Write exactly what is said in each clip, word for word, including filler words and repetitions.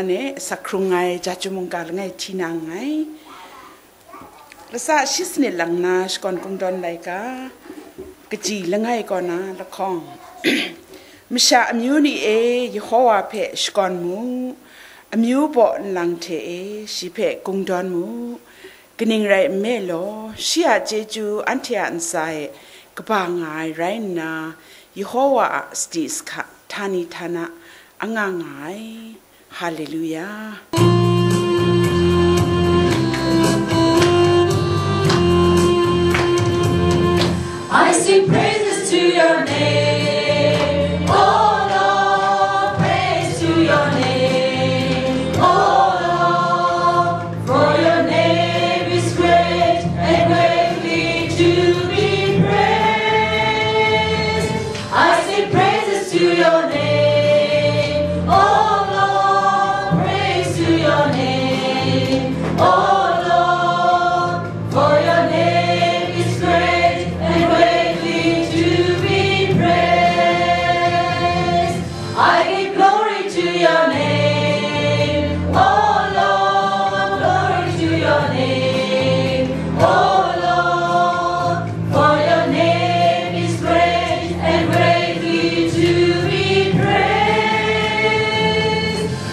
Ne, asak hkrung ai Ja Chyum mungga langai hti na nngai. Lasa shi sanit lang na shakawn kungdawn laika, kaji langai kaw na lahkawng. Masha amyu ni e, Yehowa hpe shakawn mu, amyu baw nlang hte e, shi hpe kungdawn mu. Kaning rai nme law, shi a chyeju anhte a ntsa e kaba nga ai rai nna, Yehowa a sadi sahka htani htana anga nga ai. Hallelujah. I sing praises to your name, oh Lord, praise to your name, oh Lord, for your name is great and greatly to be praised. I sing praises to your name, oh Lord, praise to your name, oh Lord, for your name is great and greatly to be praised. I give glory to your name, oh Lord, glory to your name, oh Lord, for your name is great and greatly to be praised.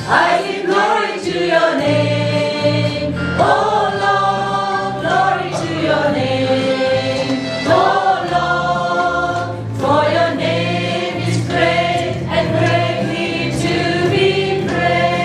I give glory to your name, oh Lord, glory to your name, oh Lord, for your name is great and greatly to be praised.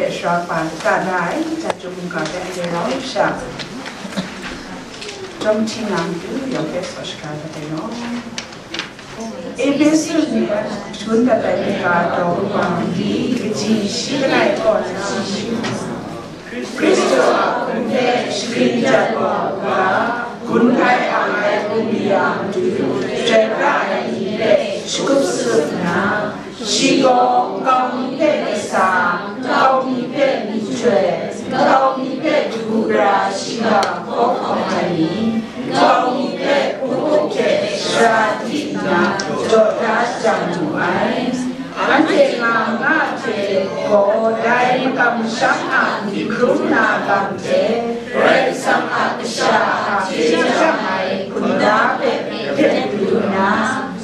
Sara kaba lata la ai, Jacob mungga hpe anhte rau sha, chyawm hti na matu yawng hpe sa shaga dat ai law. Epesu ni hpe shangun dat ai mungga daw kaba mali kaji shi langai kaw na, Hkristu a hpung hte shagrin jat wa u ga, gun hkai ang ai bungli a matu, chyoi pra ai ni hpe shagup tsun nna, shi gaw nkau mi hpe kasa, nkau mi hpe myihtoi, nkau mi hpe kabu gara shiga hkaw hkawm ai ni, nkau mi hpe hpung hkuk hte sara di nna jaw da shajang mu ai. Anhte nga nga hte gaw dai makam masham a myi hkrum na lam hte Karai Kasang a kasha a hte jang ai hkunda hpe hpyen pru nna,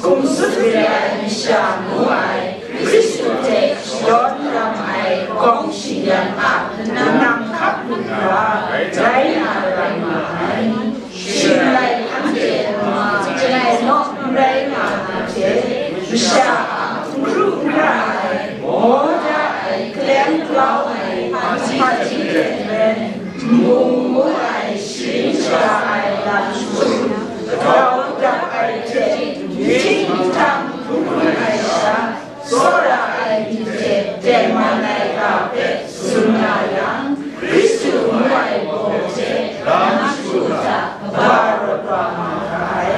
hkum tsun re ai masha ngu ai Hkristu hte shadawn ram ai kawng shingyan a nang hkap lu hkra rai na rai nga ai. Shing rai anhte ma chyangai naw n rai nga na hte, masha a n hkru n hkra ai, maw da ai, kaleng kau ai, hpaji hte maren, nbung ngu ai, sharin shaga ai lam shagu, grau dap ai hte, nhtang hpung hpung ai sha, tsawra ai ni hte tengman ai ga hpe tsun nga yang, Hkristu ngu ai gaw hte lam shagu hta kaba rawt wa nga ga ai.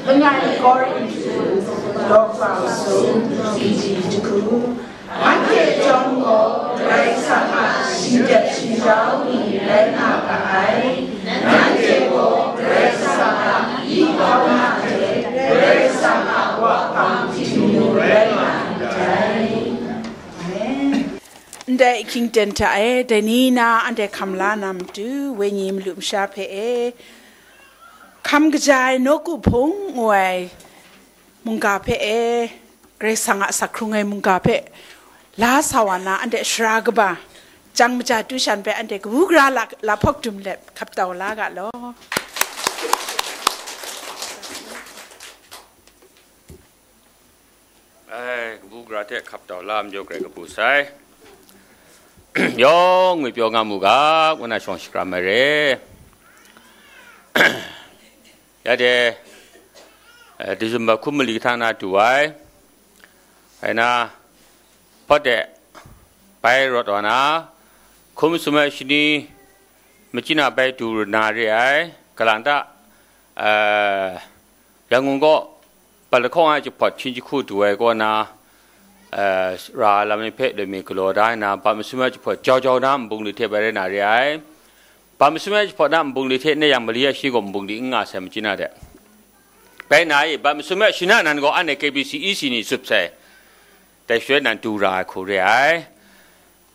Langai Korinhtu daw kaba masum, titi jahku, anhte chyawm gaw Karai Kasang a shingtep shingtau ni rai nga ga ai. Nanhte gaw Karai Kasang a i hkau na hte Karai Kasang a Wa hpang htingnu rai nga ndai. Amen. Ndai ahkying ten hta e, dai ni na anhte hkam la na matu, wenyi malu masha hpe e, hkam kaja ai nawku hpung ngu ai mungga hpe e, Karai Kasang a asak hkrung ai mungga hpe la sa wa na, anhte sara kaba, jang maja tu shan hpe anhte kabu gara la, la hpawk dum let hkap tau la ga law. Ai, kabu gara hte hkap tau la majaw grai kabu sai. Yawng ngwi pyaw nga mu ga, ngu na shawng shakram ai re. Ya de, eh, December hkum mali kahtang na du ai, ai na, hpawt de, bai rawt wa na, hkum sumai shani, machyin a bai du na re ai, kalang ta, eh, Yangon kaw, Bat lahkawng ai jahpawt hpyin jahku du ai kaw na, eh, ra lam ni hpe loi mi galaw da ai na, bat masum ai jahpawt jau jau na nbungli hte bai rai na re ai. Bat masum ai jahpawt na nbungli hte ne yang mali a shi gaw nbungli n nga sai machyin a de. Bai na e, bat masum ai shana nan gaw anhte K B C E C ni tsup sai. Dai shaloi nan du ra ai hku re ai.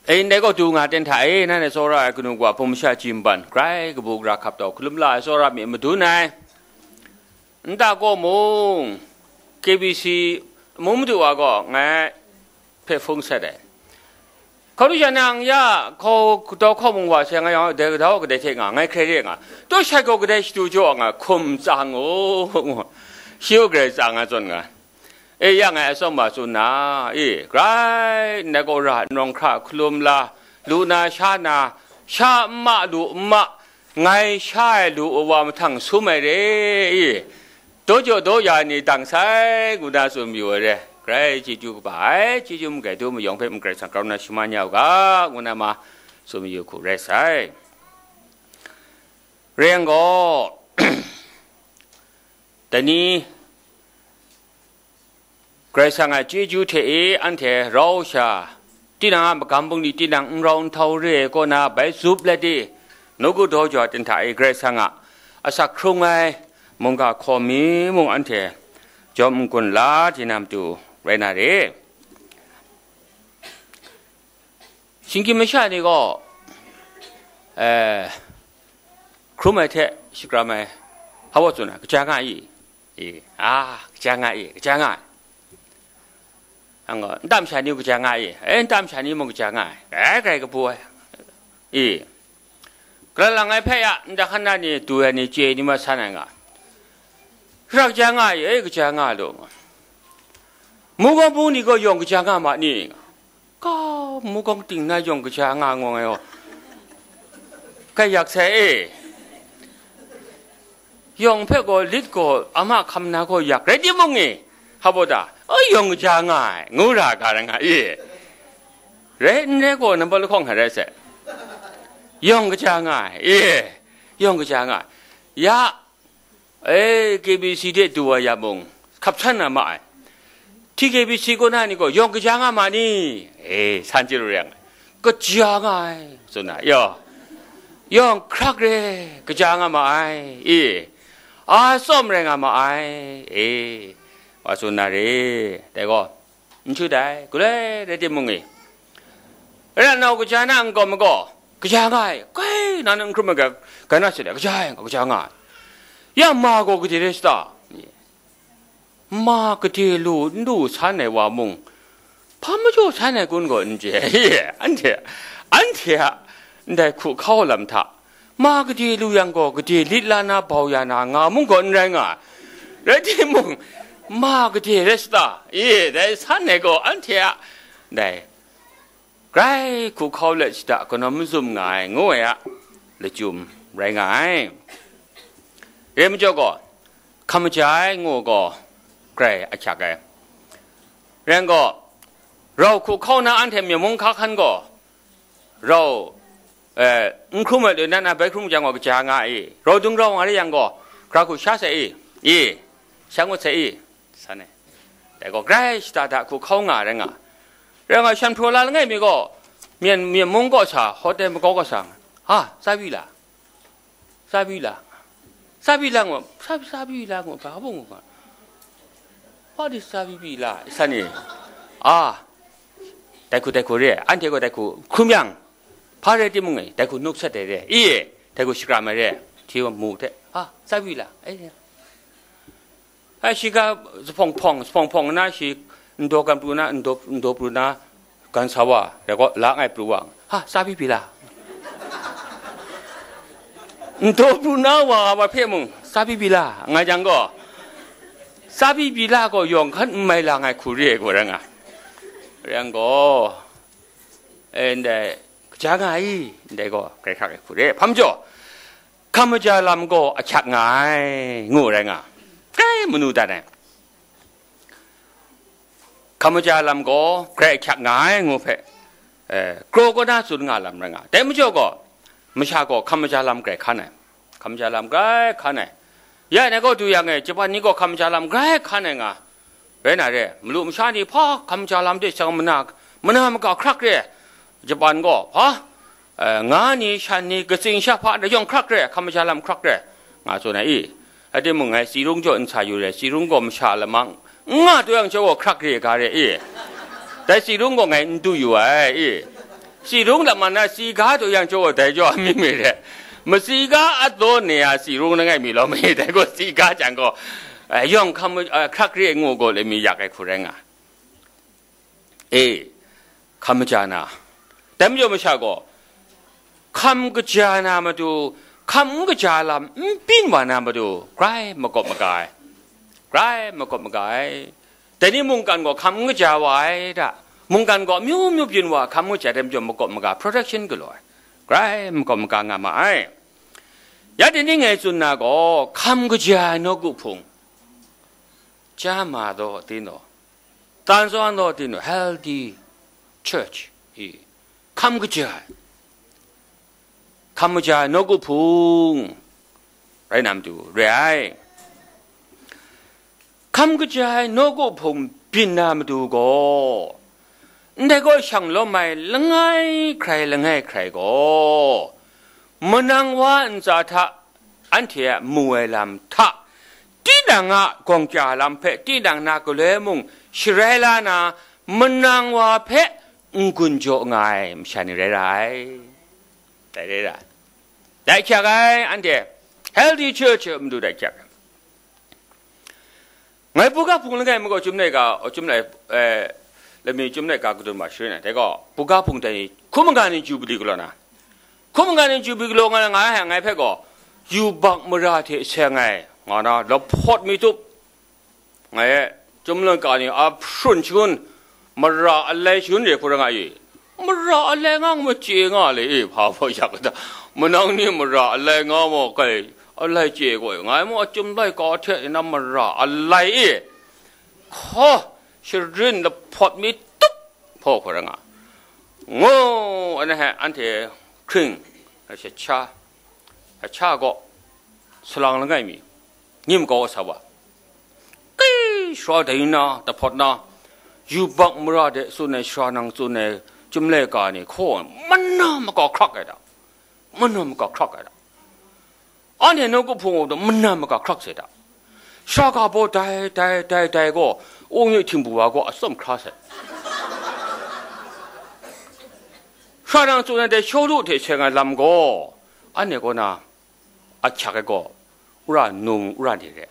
E, ndai gaw du nga ten hta e, nanhte tsawra ai kanu kawa hpung masha chyi nban, grai kabu gara hkap tau hkalum la ai tsawra mi madun ai. Nta gaw mung, K B C mung madu wa gaw ngai hpe hpung sat ai. Hkau lu sha nang ya hkau kadau hkau mung wa sai, ngai yawng dai kadau kadai hte nga, ngai hkrai re nga. Taw shat gaw kadai shadu jaw nga, hkum tsang u, ngu. Shi gaw grai tsang nga zawn nga. E, ya ngai atsawm wa tsun na, e, grai ndai gaw ra n rawng hkra hkalum la, lu na sha na, sha n ma lu n ma, ngai sha ai lu wa mahtang sum ai re i, daw jaw daw ya ni dang sai, ngu na tsun mayu ai re. Grai chyeju kaba ai, chyeju magai du mayawng hpe Karai Kasang grau na shaman ya u ga, ngu na ma tsun mayu hku rai sai. Rai yang gaw, dai ni, Karai Kasang a chyeju hte e anhte rau sha, tinang a magam bungli tinang n rau n htau re ai kaw na bai zup let i, nawku daw jaw ten hta e Karai Kasang a asak hkrung ai mungga hkaw mi mung anhte jawm n-gun la di na matu rai na re. Shinggyim masha ni gaw, eh, hkrum ai hte shakram ai, hpa tsun ai, kaja nga i? E, a, kaja nga e, kaja nga ai. Ang gaw, nta masha ni mung kaja nga e, e, nta masha ni mung kaja nga ai, grai grai kabu ai. E, gara lang ai hpe ya, nta hkan na ni, du ai ni, chye ni ma san ai nga. Hkra kaja nga e, e, kaja nga lu nga. Mungga mung ni gaw yawng kaja nga ma ni nga. Kau mu kawng ting na yawng kaja nga ngawng ai aw. Kai yak sai e. Yawng hpe gaw lit gaw, ama hkam na gaw yak rai timung e, hpa baw ta, o, yawng kaja nga ai, ngu ra ga rai nga i. Rai n rai gaw, nambat lahkawng hkra rai sai. Yawng kaja nga ai, e, yawng kaja nga ai. Ya, e, K B C de du wa ya mung, hkap san na ma ai. T K B C kaw na ni gaw, yawng kaja nga ma ni? E, san chye lu rai yang, kaja nga ai, tsun na, yaw. Yawng hkrak re, kaja nga ma ai, e. A tsawm rai nga ma ai, e. Wa tsun na re, dai gaw, n chyu dai, galoi rai timung e. Rai nna, nau kaja na n gaw magaw, kaja nga ai, kai, na n hkrum ai ga, ga na sha de, kaja ai, kaja nga ai. Ya ma gaw gade rai sata? Ma gade lu n lu san ai wa mung, hpa majaw san ai kun gaw n chye, anhte, anhte a ndai hku hkau lam hta, ma gade lu yang gaw, gade lit la na bau ya na nga mung gaw n rai nga, rai timung, ma gade rai sata? E, dai san ai gaw, anhte a ndai grai hku hkau let shada kanawn mazum nga ai, ngu ai a lachyum rai nga ai. Re majaw gaw, hkam maja ai ngu gaw, grai ahkyak ai. Rai yang gaw, rau hku hkau na anhte myen mung hka hkan gaw, rau, eh, n hkrum ai loi nan a bai hkrum jang gaw, kaja nga i, rau dung rau nga re yang gaw, hkra hku sha sai i, i, sha ngut sai i, san ai. Dai gaw, grai shada da hku hkau nga rai nga. Rai nga, shan hpraw la langai mi gaw, myen, myen mung kaw sa, hotel makau kaw sa, ha, tsa bi la, tsa bi la, tsa bi la ngu, tsa, tsa bi la ngu, hpa bung ngu nga. What is tsa bi bi la? San e. A, dai hku, dai hku re, anhte gaw dai hku hkrum yang, hpa rai timung e, dai hku nuk sat ai re, i e, dai hku shakram ai re, hti wa mu hte, a, tsa bi la, e, ai, shi ga zuphpawng hpawng, zuphpawng hpawng nna shi ndaw gan pru na, ndaw, ndaw pru na, gan sa wa, rai gaw, la ngai pru wa, ha, tsa bi bi la. Ndaw pru na wa, wa hpe mung, tsa bi bi la, nga jang gaw, tsa bi bi la gaw, yawng hkan n mai la ngai hku re ai gaw rai nga. Rai yang gaw, e, ndai, kaja nga ai, ndai gaw, grai hkrak ai hku re, hpa majaw, hkam maja lam gaw ahkyak nga ai, ngu rai nga. Grai manu dan ai. Hkam maja lam gaw grai ahkyak nga ai, ngu hpe, eh, kraw kaw na tsun nga lam rai nga. Dai majaw gaw, masha gaw hkam maja lam grai hkan ai. Hkam maja lam grai hkan ai. Ya, ngai gaw du yang e, Japan ni gaw hkam maja lam grai hkan ai nga. Rai na re, malu masha ni hpa hkam maja lam de shang mana, mana maka hkrak re, Japan gaw hpa, eh, nga ni, shan ni, katsing sha hpa, dayawng hkrak re, hkam maja lam hkrak re, nga tsun ai i. Rai timung, ngai Tsi Rung jaw n sa yu re, Tsi Rung gaw masha lamang n nga taw yang chyawm gaw hkrak re ga re i. Dai Tsi Rung gaw ngai n du yu ai i. Tsi Rung lam man na tsi ga taw yang chyawm gaw dai jaw a mi mi re. Matsi ga a daw ne a Tsi Rung langai mi lawm e, dai gaw tsi ga jang gaw, eh, yawng hkam, eh, hkrak re ngu gaw le mi yak ai hku rai nga. E, hkam maja na. Dai majaw masha gaw, hkam kaja na matu, hkam n kaja lam n byin wa na matu, grai makawp maga ai. Grai makawp maga ai. Dai ni mungkan gaw hkam n kaja wa ai da. Mungkan gaw amyu myu byin wa, hkam n kaja, dai majaw makawp maga, protection galaw ai. Grai makawp maga nga ma ai. Ya dai ni ngai tsun na gaw, hkam kaja ai nawku hpung. Chyama taw, tino. Tan zawn taw, tino. Healthy church. I. Hkam kaja ai. Hkam kaja ai nawku hpung. Rai na matu, re ai. Hkam kaja ai nawku hpung byin na matu gaw, ndai gaw shang lawm ai langai hkrai langai hkrai gaw, manang wa ntsa hta anhte a mu ai lam hta, tinang a gawng kya lam hpe tinang na galoi mung sharai la na, manang wa hpe n-gun jaw nga ai masha ni rai ra ai. Dai rai ra ai. Dai hkyak ai, anhte healthy church a matu dai hkyak ai. Ngai buga hpung langai mi gaw chyum nai ga, o, chyum nai, eh, lami chyum nai ga kadun ma sharin ai. Dai gaw, buga hpung dai ni, hkum n-ga ni jubili galaw na. Hkum n-ga ni jubili galaw nga, nga ai, ngai hpe gaw, yubak mara hte seng ai, nga na, lahpawt mi tup. Ngai e, chyum laika ni a hprun shangun, Mara alai shangun re hku rai nga i? Mara alai nga machye nga le e, hpa hpa yak da. Manang ni mara alai nga maw, kai alai chye gaw, ngai maw achyum lai ka hte na mara alai e. Hkaw, sharin lahpawt mi tup hpaw hku rai nga. Ngu, ana he anhte hkring, shacha, shacha gaw salang langai mi, nyim kau sa wa. Kai, sara dai na, dahpawt na, yubak mara de tsun ai, sara nang tsun ai, chyum laika ni hkaw, mana makau hkrak ai da. Mana makau hkrak ai da. Anhte nawku hpung gaw mana makau hkrak sai da. Sara ga baw dai, dai, dai, dai gaw, wungnyu htingbu wa gaw atsawm hkra sai. Sara nang tsun ai dai Shawlu hte seng ai lam gaw, anhte kaw na, ahkyak ai gaw, wora num wora ni re.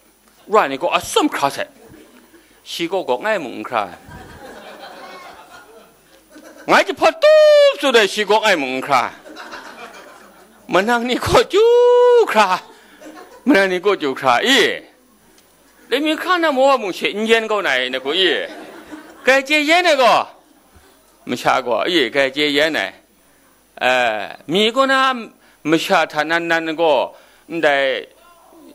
Wora ni gaw atsawm hkra sai. Shi gaw gaw ngai mung n hkra ai. Ngai jahpawt tup tsun ai shi gaw ngai mung n hkra ai. Manang ni gaw chyu hkra. Manang ni gaw chyu hkra i. Lami hkra na maw wa mung she n yen kau na i, na gaw i. Kai chye yen ai gaw. Masha gaw i, kai chye yen ai. Eh, mi kaw na masha hta nan nan gaw, ndai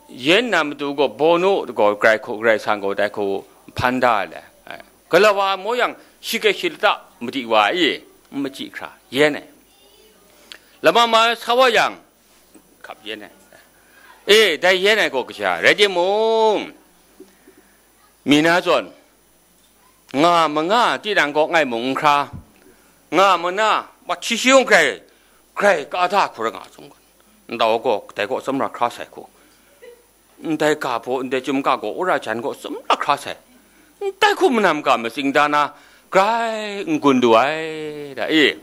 yen na matu gaw, bawnu gaw, grai hku, grai sang gaw, dai hku hpan da ai le. Eh, galawa maw yang, shi gai shi lata madi wa i, n machyi hkra, yen ai. Lama ma sa wa yang, hkap yen ai. E, dai yen ai gaw kaja, rai timung, mi na zawn, nga manga tinang gaw ngai mung n hkra, nga mana, wat shi shi yawng grai, grai ka da hku rai nga sung, ndau gaw, dai gaw tsawmra hkra sai hku, ndai ga baw, ndai chyum ga gaw, wora jan gaw, tsawmra hkra sai, ndai hku manam ga matsing da na, grai n gun du ai, da e.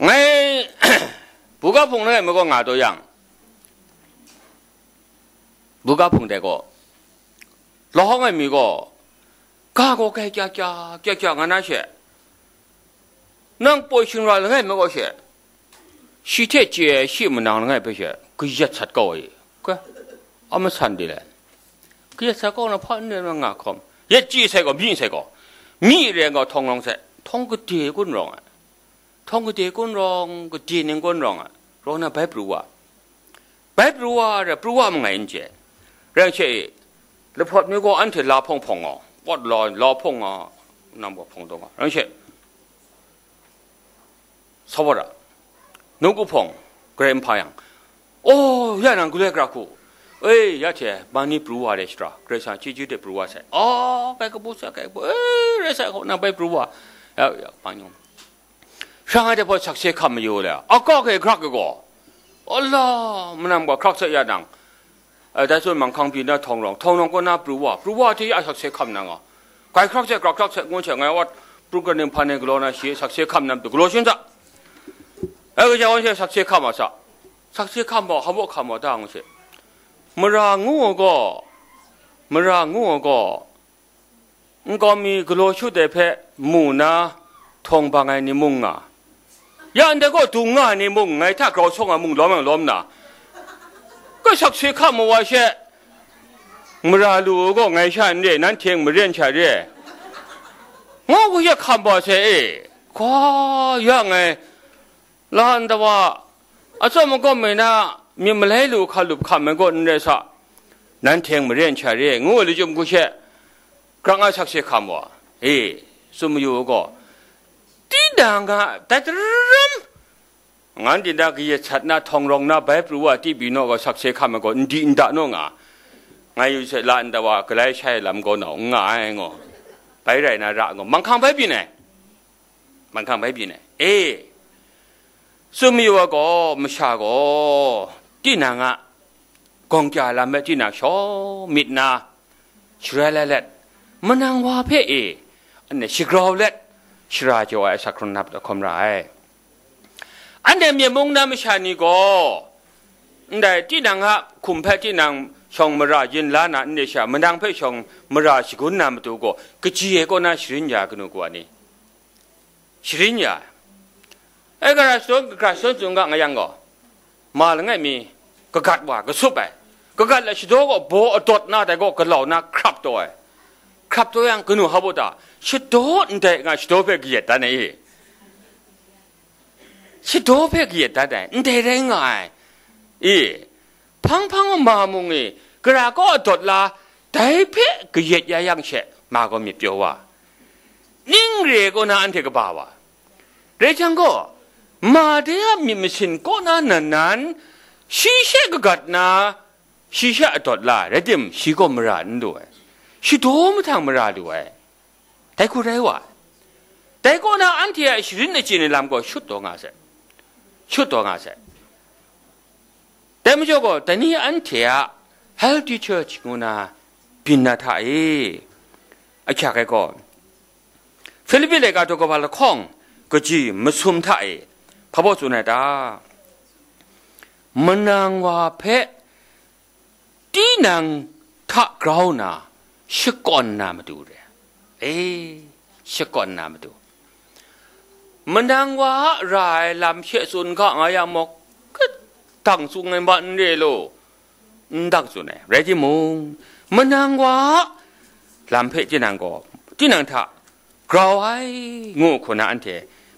Ngai, buga hpung langai mi gaw nga taw yang, buga hpung dai gaw, lahawng ai mi gaw, ga gaw kai kya kya, kya kya nga na she, nang poi shingra langai mi gaw she, shi hte chye ai shi manang langai hpe she, kayat sat kau ai, ka, a masan de le, kayat sat kau na hpa n rai nga hkawm, yet chye sai gaw, myi sai gaw, myi re gaw htawng rawng sai, htawng kade kun rawng ai. Htawng kade kun rawng, kade ning kun rawng a, rawng na bai pru wa. Bai pru wa re, pru wa mangai n chye. Rai she, lahpawt mi gaw anhte la hpawng hpawng nga, wat la, la hpawng nga, nam gaw hpawng taw nga. Rai she, sa wa ra. Nawku hpawng, grai n hpa yang, oh, ya nang galoi gara hku. E, ya hte, ma ni pru wa re shara, Karai Kasang chyeju de pru wa sai. Oh, kai kabu sai, kai kabu, e, rai sai, hkaw na bai pru wa. Ya, ya, ma nyung. Sha ngai de hpaw sakse hkam mayu le, a ka hkrai hkrak ai gaw, Allah, manam gaw hkrak sai ya nang, eh, dai tsun manghkang byin na htawng rawng, htawng rawng kaw na pru wa, pru wa hte ya sakse hkam na nga, hkrai hkrak sai, hkrak hkrak sai, ngun sai, ngai wat pru kaning hpan ai galaw na shi sakse hkam na matu galaw shin sa, ai gaja wan she sakse hkam a sa, sakse hkam baw, hpa baw hkam baw ta ngu she, mara ngu ai gaw, mara ngu ai gaw, nkau mi galaw shut ai hpe mu na htawng bang ai ni mung nga, ya ndai gaw dung nga ai ni mung ngai hta grau shawng ai mung lawm yang lawm na, ka sakse hkam ai wa she, mara lu u gaw ngai sha n re, nanhte maren sha re, nga u ya hkam ba se e, ga ya ngai, la ntawa, atsawm agawm ai na myit malai lu hkalup hkam ai gaw n rai sa, nanhte maren sha re, ngu ai lachyum hku she, grang a sakse hkam wa, e, tsun mayu u gaw, tinang a, dai daram, ngan tinang kayat sat na, htawng rawng na, bai pru wa, ti byin naw gaw, sakse hkam ai gaw, n di n da naw nga, ngai yu se, la ntawa, galai shai lam gaw nau n nga ai, ngu, bai rai na ra, ngu, manghkang bai byin ai. Manghkang bai byin ai. E, tsun mayu ai gaw, masha gaw, tinang a gawng kya lam hpe tinang shawng myit na, sharai lai let, manang wa hpe e, anhte shagrau let, shara jaw ai asak hkrung na hkawm ra ai. Anhte Myen mung na masha ni gaw, ndai tinang a hkum hpe tinang shawng mara yin la na, ndai sha manang hpe shawng mara shagun na matu gaw, kaji ai kaw na sharin ya kanu kawa ni? Sharin ya ai. E, gara shadawn, gara shadawn tsun ga nga yang gaw, ma langai mi, kagat wa, kasup ai. Kagat la shadaw gaw baw adawt na, dai gaw galau na hkrap taw ai. hkrap taw yang kanu hpa baw ta, shadaw ndai nga shadaw hpe kayat dan ai i? Shadaw hpe kayat dan ai, ndai rai nga ai i? Hpang hpang ma mung e, gara kaw dawt la, dai hpe kayat ya yang she, ma gaw myit pyaw wa, ning re ai kaw na anhte kaba wa. Rai jang gaw, ma de a myit masin kaw na nan nan, shi she kagat na, shi she adawt la, rai tim, shi gaw mara n lu ai, shadaw mahtang mara lu ai. Dai hku rai wa ai. Dai kaw na anhte a sharin achyin ai lam gaw shut taw nga sai, shut taw nga sai. Dai majaw gaw, dai ni anhte a healthy church ngu na byin na hta e, ahkyak ai gaw, Filipi laika daw kaba lahkawng kaji masum hta e hpa baw tsun ai ta? Manang wa hpe tinang hta grau na shakawn na matu re. E, shakawn na matu. Manang wa a ra ai lam she tsun ga nga ya muk, kadang tsun ai ma n re law, n dang tsun ai. Rai timung, manang wa a lam hpe tinang gaw, tinang hta grau ai, ngu hku na anhte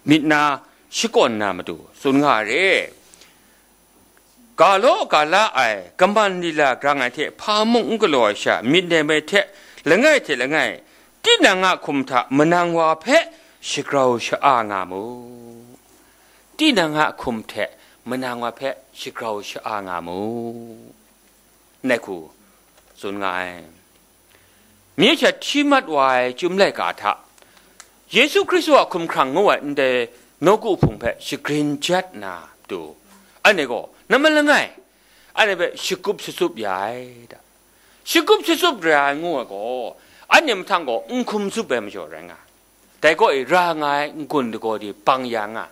myit na shakawn na matu tsun nga ai re. Ga law ga la ai, kaman lila grang ai hte hpa mung n galaw ai sha, myit nem ai hte langai hte langai, tinang a hkum hta manang wa hpe shagrau sha-a nga mu. Tinang a hkum hte manang wa hpe shagrau sha-a nga mu. Ndai hku tsun nga ai. Myi sha hti mat wa ai chyum laika hta, Yesu Hkristu a hkumhkrang ngu ai ndai nawku hpung hpe shagrin jat na matu, anhte gaw namman langai, anhte hpe shagup shatsup ya ai ta? Shagup shatsup ra ai ngu ai gaw, anhte mahtang gaw n hkum tsup ai majaw rai nga, dai kaw e ra nga ai n-gun lagaw de bang ya nga.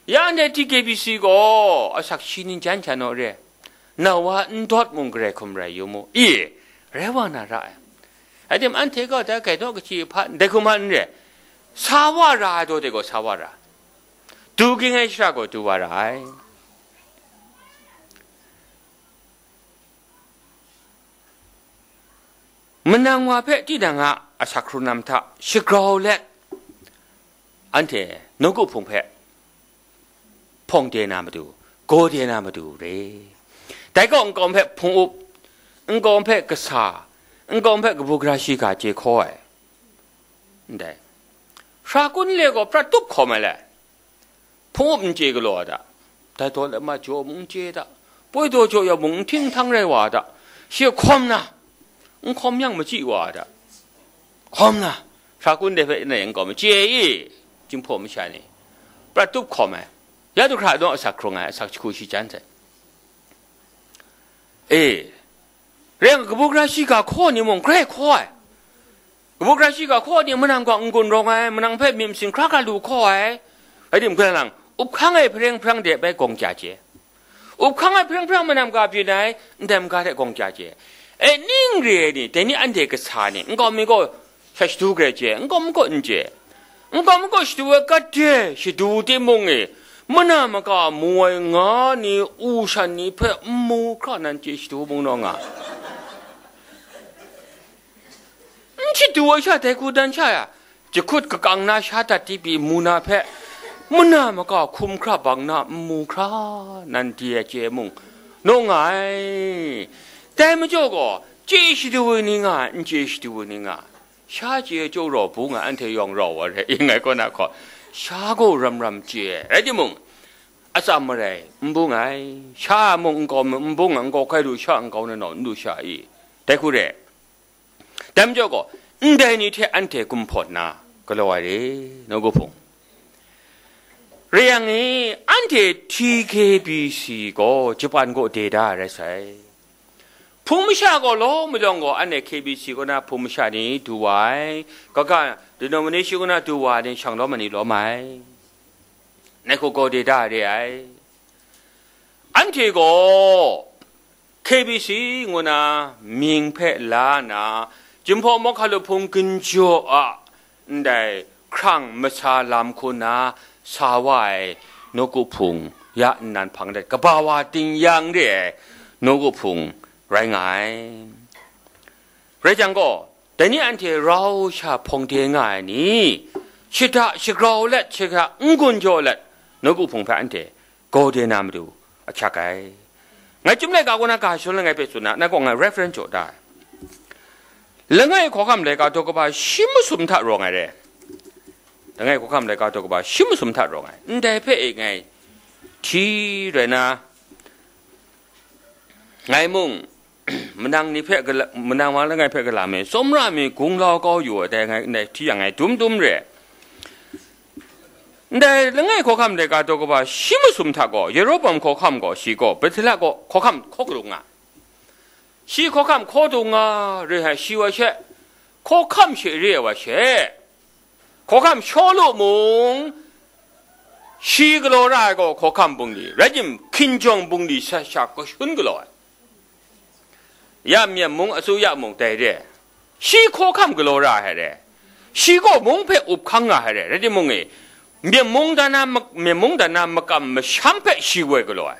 Ya ndai T K B C gaw asak shi ning jan hkya naw re, nau wa n dawt mung garai hkum rai yu mu i, rai wa na ra ai. Rai tim, anhte gaw dai gainaw kachyi hpa ndai hkum hpa n re, sa wa ra ai daw de gaw sa wa ra, du ging ai shara gaw du wa ra ai. Manang wa hpe tinang a asak hkrung lam hta shagrau let, anhte nawku hpung hpe hpawng de na matu, gaw de na matu re. Dai gaw nkau hpe hpung up, nkau hpe kasa, nkau hpe kabu gara shiga chye hkaw ai. Ndai, hkra kun le gaw prat tup hkawm ai le, hpung up n chye galaw ai ta? Dai daw let ma jaw mung n chye ai ta? Poi daw jaw ya mung n hting htang rai wa ai ta? Shi hkawm na, n hkawm yang machyi wa ai ta? Hkawm na, hkra kun de hpe nang nkau ma chye i, Jinghpaw masha ni prat tup hkawm ai, ya du hkra naw asak hkrung ai, asak jahku shi jan sai. E, rai yang, kabu gara shiga hkaw ni mung grai hkaw ai. Kabu gara shiga hkaw ni manang gaw n-gun rawng ai, manang hpe myit masin hkra hkra lu hkaw ai. Rai tim, kalang, up hkang ai hpareng hparang de bai gawng kya chye. Up hkang ai hpareng hparang manam ga byin ai, ndai maga hte gawng kya chye. E, ning re ai ni, dai ni anhte kasa ni, nkau mi gaw sha shadu garai chye, nkau mi gaw n chye. Nkau mi gaw shadu ai kade shadu timung e, mana maka mu ai nga ni, u shan ni hpe n mu hkra nan chye shadu mung naw nga. N shadu ai sha, dai hku dan sha ya, jahkut kakang na sha dat di pyi mu na hpe, mana maka hkum hkra bang na n mu hkra nan di ai chye mung, naw nga ai. Dai majaw gaw, chye shadu ai ni nga ai, n chye shadu ai ni nga ai. Sha chye ai chyaw rau bung ai, anhte yawng rau wa re, ing ai kaw na hkaw, sha gaw ram ram chye ai. Rai timung, atsam marai n bung ai, sha mung nkau mi n bung ai, nkau hkai lu sha, nkau na nau n lu sha i? Dai hku re. Dai majaw gaw, ndai ni hte anhte kumhpaw nna galaw ai re, nawku hpung. Rai yang e, anhte T K B C gaw Japan kaw de da ai rai sai. Hpung masha gaw lawm mayawng gaw, anhte K B C kaw na hpung masha ni du wa ai, kaga denomination kaw na du wa ai ni, shang lawm ai ni lawm ai. Ngai hku gaw de da re ai. Anhte gaw K B C ngu na mying hpe la nna, Jinghpaw Mawhka Lup Hpung ginjaw a ndai hkrang masa lam hku na sa wa ai nawku hpung ya nnan hpang de kaba wa ting yang re ai nawku hpung rai nga ai. Rai jang gaw, Dai ni anhte rau sha hpawng de nga ai ni, shada shagrau let, shada n-gun jaw let, nawku hpung hpe anhte gaw de na matu ahkyak ai. Ngai Chyum laika kaw na ga shadawn langai hpe tsun na, ngai gaw ngai reference jaw da ai. Langai hkawhkam laika daw kaba shi masum hta rawng ai re. Langai hkawhkam laika daw kaba shi masum hta rawng ai. Ndai hpe e ngai hti rai na, ngai mung, manang ni hpe gala, manang wa langai hpe gala me, tsawmra mi gunglau kau yu ai dai ngai, ndai hti yang ngai dum dum re. Ndai langai hkawhkam laika daw kaba shi masum hta gaw, Yerohbam hkawhkam gaw, shi gaw, Betela gaw hkawhkam hkaw dung nga. Shi hkawhkam hkaw dung nga, re ai shi wa she, hkawhkam she re ai wa she, hkawhkam Shawlu mung, shi galaw ra ai gaw hkawhkam bungli, rai tim, hkinjawng bungli sha sha kashun galaw ai. Ya Myen mung, Asuya mung dai re. Shi hkawhkam galaw ra ai re. Shi gaw mung hpe up hkang nga ai re. Rai timung e, Myen mung dan na mak-, Myen mung dan na makam masham hpe shi woi galaw ai.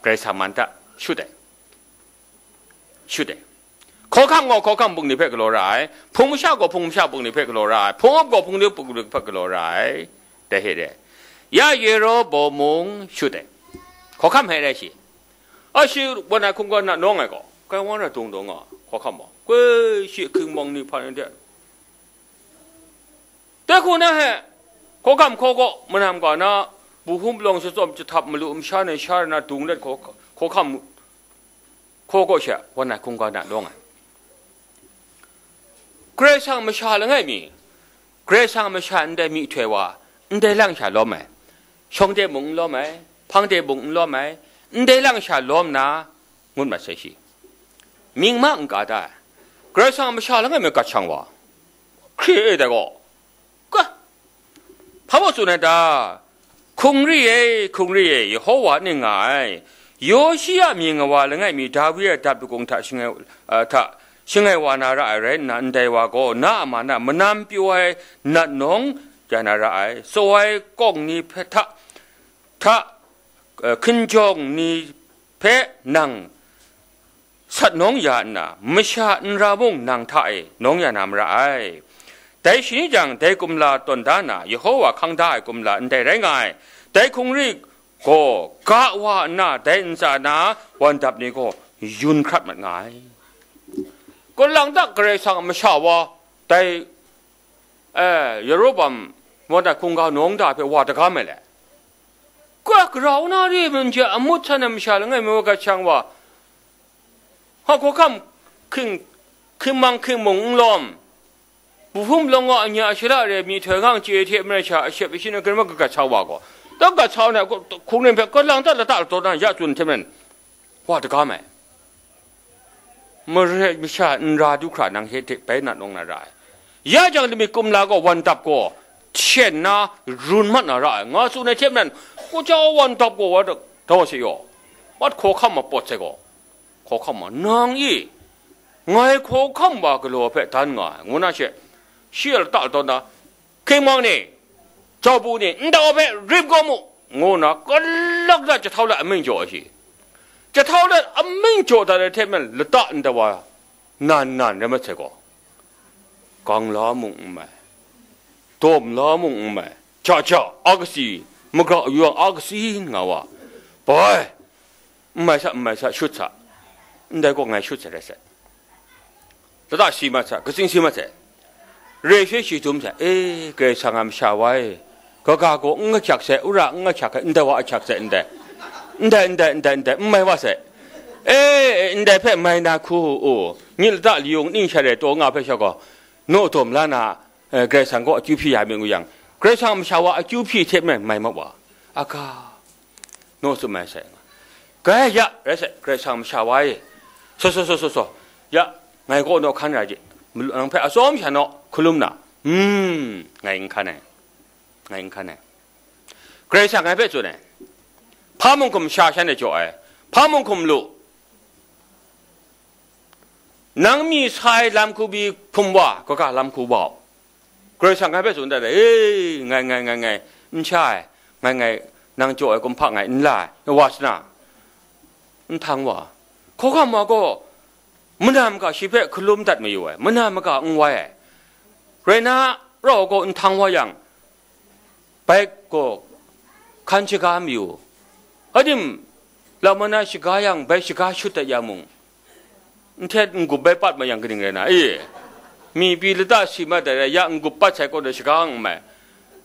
Karai Kasang man hta shut ai. Shut ai. Hkawhkam gaw hkawhkam bungli hpe galaw ra ai. Hpung masha gaw hpung masha bungli hpe galaw ra ai. Hpung up gaw hpung up bungli hpe galaw ra ai. Dai hte re. Ya Yerohbam mung shut ai. Hkawhkam hpe rai shi. A shi wan ai hkungga na nawng ai gaw, kai wan ai dung dung nga, hkawhkam gaw, goi shi hkingmawng ni hpan ai de. Dai hku na he, hkawhkam hkaw gaw, manam ga na, buhum palawng shatsawm jahtap malu masha ni sha na dung let hkaw-, hkawhkam hkaw gaw she, wan ai hkungga na nawng ai. Karai Kasang masha langai mi, Karai Kasang masha ndai myihtoi wa, ndai lang sha lawm ai, shawng de mung n lawm ai, hpang de mung n lawm ai, ndai lang sha lawm na, ngut mat sai shi. Mying ma n ka ta ai, Karai Kasang masha langai mi gat shang wa, hkri e dai gaw, Ka, hpa baw tsun ai ta? Hkungri e, hkungri e, Yehowa ning nga ai. Yoshi a mying wa langai mi Dawi a dap lagung hta shangai, a, hta shangai wa na ra ai rai nna, ndai wa gaw na a man a manam pyaw ai nat nawng ya na ra ai. Tsaw ai kawng ni hpe hta, hta, a, hkinjawng ni hpe nang sat nawng ya nna, masha n ra mung nang hta e nawng ya na mara ai. Dai shani jang, dai kumla tawn da na, Yehowa hkang da ai kumla ndai rai nga ai. Dai hkungri gaw ga wa nna, dai ntsa na wandap ni gaw yun hkrat mat nga ai. Kalang ta Karai Kasang a masha wa, dai, eh, Yerohbam wa na hkungga nawng da hpe wa daga mai le. Ga grau na re ai man hte, amut san ai masha langai mi wa gat shang wa, hkawhkam hking, hkingmang hkingmung n lawm, buhum lawng wa anya shara re myihtoi ngang chye hte maren sha ashep ashin agrin ma kagat sa wa gaw, dan gat sa na hkungren hpe kalang ta lata lataw na ya tsun hte maren, wa daga mai. Mare masha n ra du hkra nang hte bai na nawng na ra ai. Ya jang lamik kumla gaw wandap gaw hten na run mat na ra ai, nga tsun ai hte maren, kaja wandap gaw wa da, da wa se yaw, wat hkawhkam ma pawt sai gaw, hkawhkam ma, nang e, ngai hkawhkam wa galaw hpe dan nga ai, ngu na she, shi a lata lataw na, hkingmang ni, jau bu ni, ndau hpe rip kau mu, ngu na, kalak da jahtau let amying jaw ai shi. Jahtau let amying jaw dat ai hte maren, lata ndau wa nan nan rai mat sai gaw, gang la mung n mai, dawm la mung n mai, ja ja, a kasi, magra yawng a kasi nga wa, bai, n mai sa, n mai sa, shut sa, ndai gaw ngai shut sa rai sai. Lata si mat sa, katsing si mat sai. Re she shi dum sai, e, Karai Kasang a masha wa e, kaga gaw n ahkyak sai, ura n ahkyak ai, ndai wa ahkyak sai, ndai. Ndai, ndai, ndai, ndai, n mai wa sai. E, e, ndai hpe mai na hku u, nyi lata layung ning sha rai taw nga hpe sha gaw, naw dawm la na, e, Karai Kasang gaw akyu hpyi ya myit ngu yang, Karai Kasang a masha wa akyu hpyi hte maren mai mat wa. Aga. Naw tsun mai sai. Gai ya, rai sai, Karai Kasang masha wa e. So, so, so, so, so. Ya, ngai gaw naw hkan ra je. Malu nang hpe atsawm sha naw, hkalum na. Hmm, ngai n hkan ai. Ngai n hkan ai. Karai Kasang ngai hpe tsun ai. Hpa mung hkum sha shan e jaw ai. Hpa mung hkum lu. Nang mi sai lam hku bi hpum wa, kaga lam hku wa u. Karai Kasang ngai hpe tsun dat ai, e, ngai, ngai, ngai, ngai, n sha ai, ngai, ngai, nang jaw ai kumhpa ngai n la ai, wasana, n htang wa, hkawhkam wa gaw, Mana maga shi hpe hkalum dat mayu ai, mana maga n wai ai. Rai na, rau gaw nhtang wa yang, bai gaw hkan shaga mayu. Adim, lam mana shaga yang, bai shaga shut dat ya mung, nhtet n-gup bai pat ma yang kaning rai na, e? Mi pyi lata si mat ai rai, ya n-gup pat sai kaw na shaga n mai.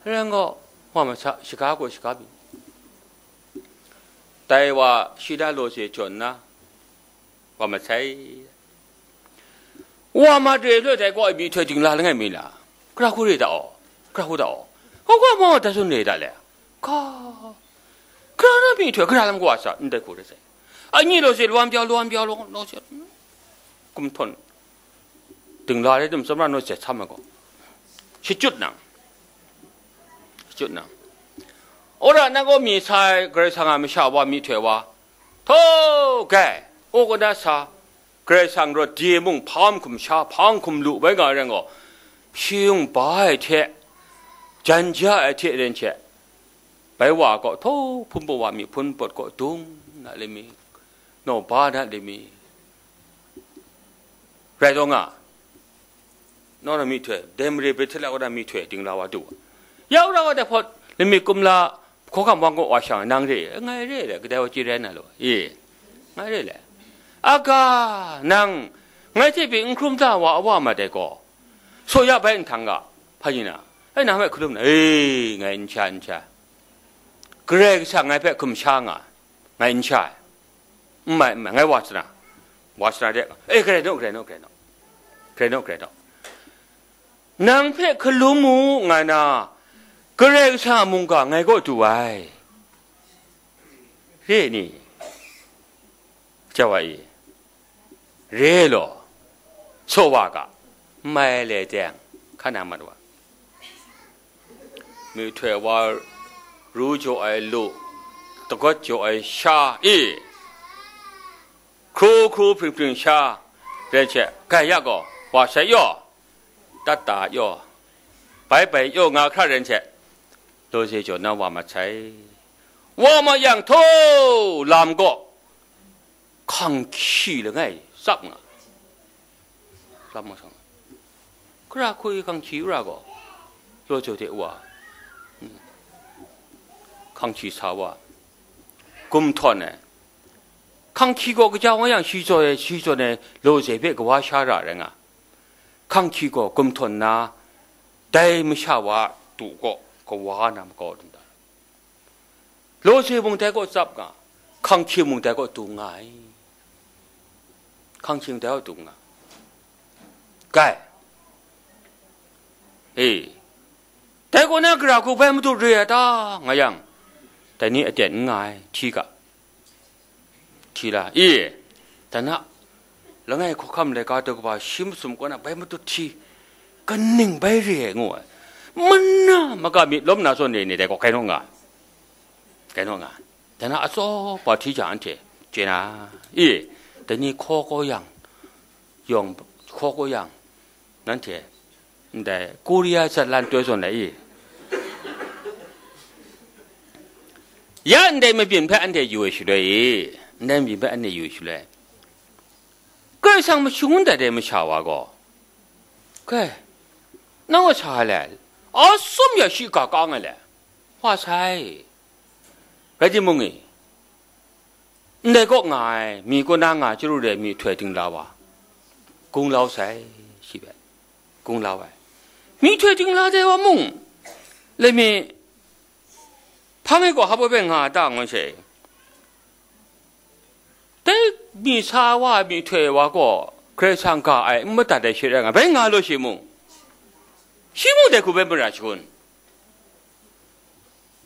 Rai gaw, wa masa, shaga gaw shaga mi. Dai wa shi da law se jawn na, wa masai. Wa ma re loi dai kaw ai myihtoi dingla langai mi la? Gara hku re da aw, gara hku da aw. Hkau hkau ma da tsun re da le? Ka, gara na myihtoi, gara lam kawa sa, ndai hku re sai. Anyi law se, lawam jau, lawam jau, lawam, lawam se. Kum htawn. Dingla re dum tsamra naw se, tsam ai gaw. Shachyut nang. Shachyut nang. Ora na gaw mi sai, Karai Kasang a masha wa, myihtoi wa. Htaw, gai, o kau na sa, Karai Kasang rawt de mung, hpa hkum sha, hpa hkum lu bai nga rai gaw, shi yung ba ai hte, jan ja ai hte ren hte, bai wa gaw, htaw, hpun pawt wa mi, hpun pawt gaw, dung na le mi, naw ba na le mi, rai taw nga, naw na myihtoi, dai mare bai hte la wa na myihtoi, dingla wa du wa. Ya u ra wa dai hpawt, lami kumla, hkawhkam wang kaw wa shang, nang re, ngai re le, kadai wa chye rai na law, e, ngai re le. Aga, nang, ngai hte pyi n hkrum da wa, a wa mat ai gaw, so ya bai nhtang ga, hpa ni na, ai nang hpe hkalum na, e, ngai n sha, n sha. Karai Kasang ngai hpe hkum sha nga, ngai n sha ai. N mai, n mai, ngai wa sa na, wa sa na de, e, grai naw, grai naw, grai naw, grai naw, grai naw. Nang hpe hkalum mu, nga na, Karai Kasang a mungga ngai kaw du ai. Re ni? Jau ai, re law, so wa ga, mai le teng, hkan na mat wa. Myihtoi wa, ru jaw ai lu, dagawt jaw ai sha, e, hkru hkru hpring hpring sha, ren hte, gai ya gaw, wa sai yaw, tat ta yaw, bai bai yaw nga hkra ren hte, law se jaw na wa mat sai. Wa ma yang htaw, lam gaw, hkang hkyi langai, tsap nga, tsap nga sa nga. Gara hku hkang hkyi ra gaw, law jaw de wa, hkang hkyi sa wa, gum htawn ai. Hkang hkyi gaw kaja wa yang, shi jaw ai, shi jaw ai, law se hpe kawa sha ra rai nga. Hkang hkyi gaw gum htawn na, dai masha wa du gaw kawa na makau dum ta? Law se mung dai kaw tsap nga, hkang hkyi mung dai kaw dung nga ai. Hkang hkyi mung dai kaw dung nga. Gai. E. Dai kaw na gara hku bai matut re ai ta, nga yang, dai ni aten n nga ai, hti ga. Hti la, e, dan a, langai hkawhkam laika daw kaba shi masum kaw na bai matut hti, kaning bai re ai ngu ai. Mana maka myit lawm na zawn re ni dai gaw kai naw nga, kai naw nga. Dan a, atsawpa hti jang anhte chye na, e, dai ni hkaw kaw yang, yawng hkaw kaw yang, nanhte ndai Korea zatlan toi zawn lai i? Ya ndai mabyin hpe anhte yu ai shaloi i, ndai mabyin hpe anhte yu ai shaloi, Karai Kasang mashung n dat ai masha wa gaw, kai, nang wa sa le, a sum ya shi ga ka nga le, wa sai. Rai timung e, ndai kaw nga ai, mi kaw na nga chyaru re ai myihtoi dingla wa, gunglau sai, shi hpe, gunglau ai. Myihtoi dingla dai wa mung, lami, hpa ngai gaw hpa baw bai nga a ta ngun she, dai mi sa wa ai myihtoi wa gaw, Karai Kasang ga ai, n madat ai she rai nga, bai nga law shi mung, shi mung dai hku bai mara shangun.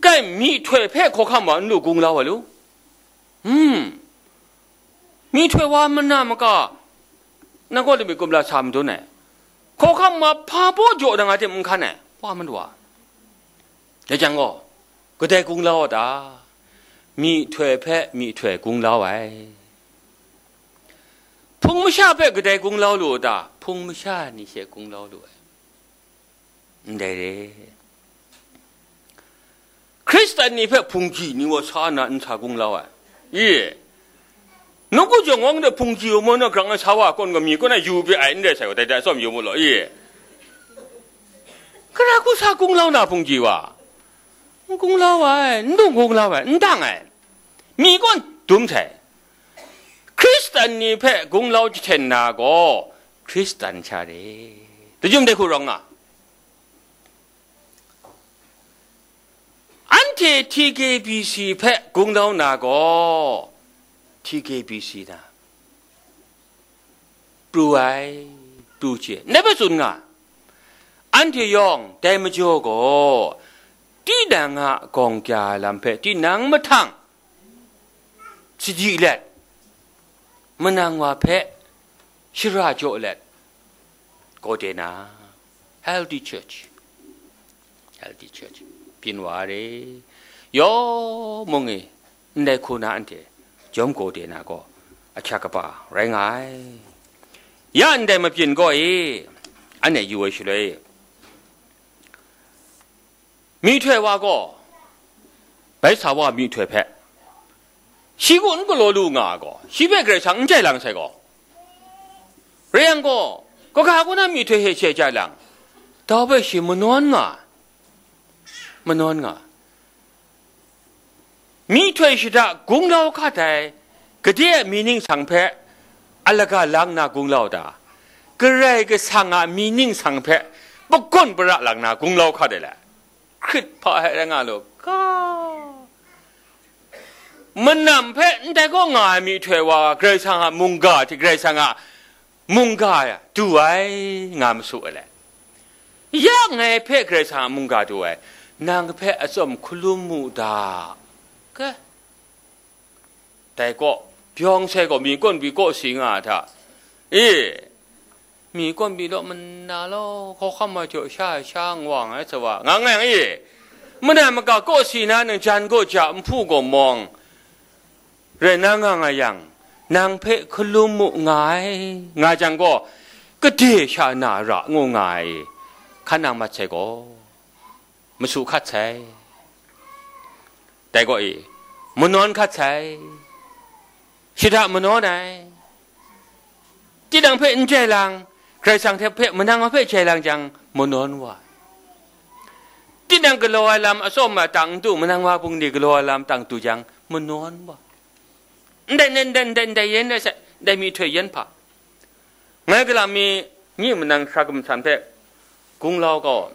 Kai, myihtoi hpe hkawhkam wa n lu, gunglau ai lu. Hmm. Myihtoi wa mana maka, nang kaw lami kumla sa madun ai. Hkawhkam wa hpa baw jaw na nga tim n hkan ai, wa malu a. Dai jang gaw, kadai gunglau a ta? Myihtoi hpe myihtoi gunglau ai. Hpung masha hpe kadai gunglau lu a ta? Hpung masha ni she gunglau lu ai. Ndai re. Hkristan ni hpe hpungji ni wa sa na nsa gunglau ai. Ye. Nawku jawng wang de hpungji wa maw, na grang na sa wa kawn ga mi kaw na yu bi ai n rai sai wa, dai dai tsawm yu mu law i. Gara hku sa kunglau na hpungji wa? N kunglau ai, n dung kunglau ai, n dang ai. Mi kaw dum sai. Hkristan ni hpe kunglau jahten na gaw, Hkristan sha re. Dajum de hku rawng nga. Anhte T K B C hpe kunglau na gaw, T K B C na pru ai, pru chye, ndai hpe tsun nga. Anhte yawng dai majaw gaw, tinang a gawng kya ai lam hpe tinang mahtang sadi let, manang wa hpe shara jaw let, gaw de na, healthy church, healthy church, byin wa re, yawng mung e, ndai hku na anhte jawm gaw de na gaw, ahkyak kaba rai nga ai. Ya ndai mabyin gaw e, anhte yu ai shaloi, myihtoi wa gaw, bai sa wa myihtoi hpe, shi gaw n galaw lu nga ai gaw, shi hpe Karai Kasang n jai lang sai gaw, rai yang gaw, kaga kaw na myihtoi hte she jai lang, dau hpe shi manawn nga, manawn nga. Myihtoi shada gunglau hkat ai, gade a mi ningsang hpe alaga lang na gunglau ta? Karai Kasang a mi ningsang hpe pagawn para lang na gunglau hkat ai le? Hkrit hpa hte rai nga lu, ga. Manam hpe ndai kaw nga ai myihtoi wa, Karai Kasang a mungga hte Karai Kasang a mungga du ai nga masu ai le? Ya ngai hpe Karai Kasang a mungga du ai, nang hpe atsawm hkalum mu da. Ke, dai kaw, byawng sai gaw mi kawn pyi kaw si nga ai hta? E, mi kawn pyi law mana law, hkawhkam ai hte sha ai sha ngwang ai sa wa, nga ngai e, mana maka kaw si na nang jan gaw ja, nhpu gaw mawng, rai na nga nga yang, nang hpe hkalum mu nga ai, nga jang gaw, gade sha na ra ngu nga ai, hkan nang mat sai gaw, masu hkat sai, dai gaw e, manawn hkat sai, shada manawn ai, tinang hpe n jai lang, Karai Kasang hte hpe manang hpe jai lang jang, manawn wa ai. Tinang galaw ai lam atsawm a tang n du, manang wa bungli galaw ai lam tang du jang, manawn wa ai. Ndai, ndai, ndai, ndai, ndai yen, ndai se, ndai myihtoi yen hpa. Ngai galam mi, nyi manang sara gumhsan hpe, gunglau gaw,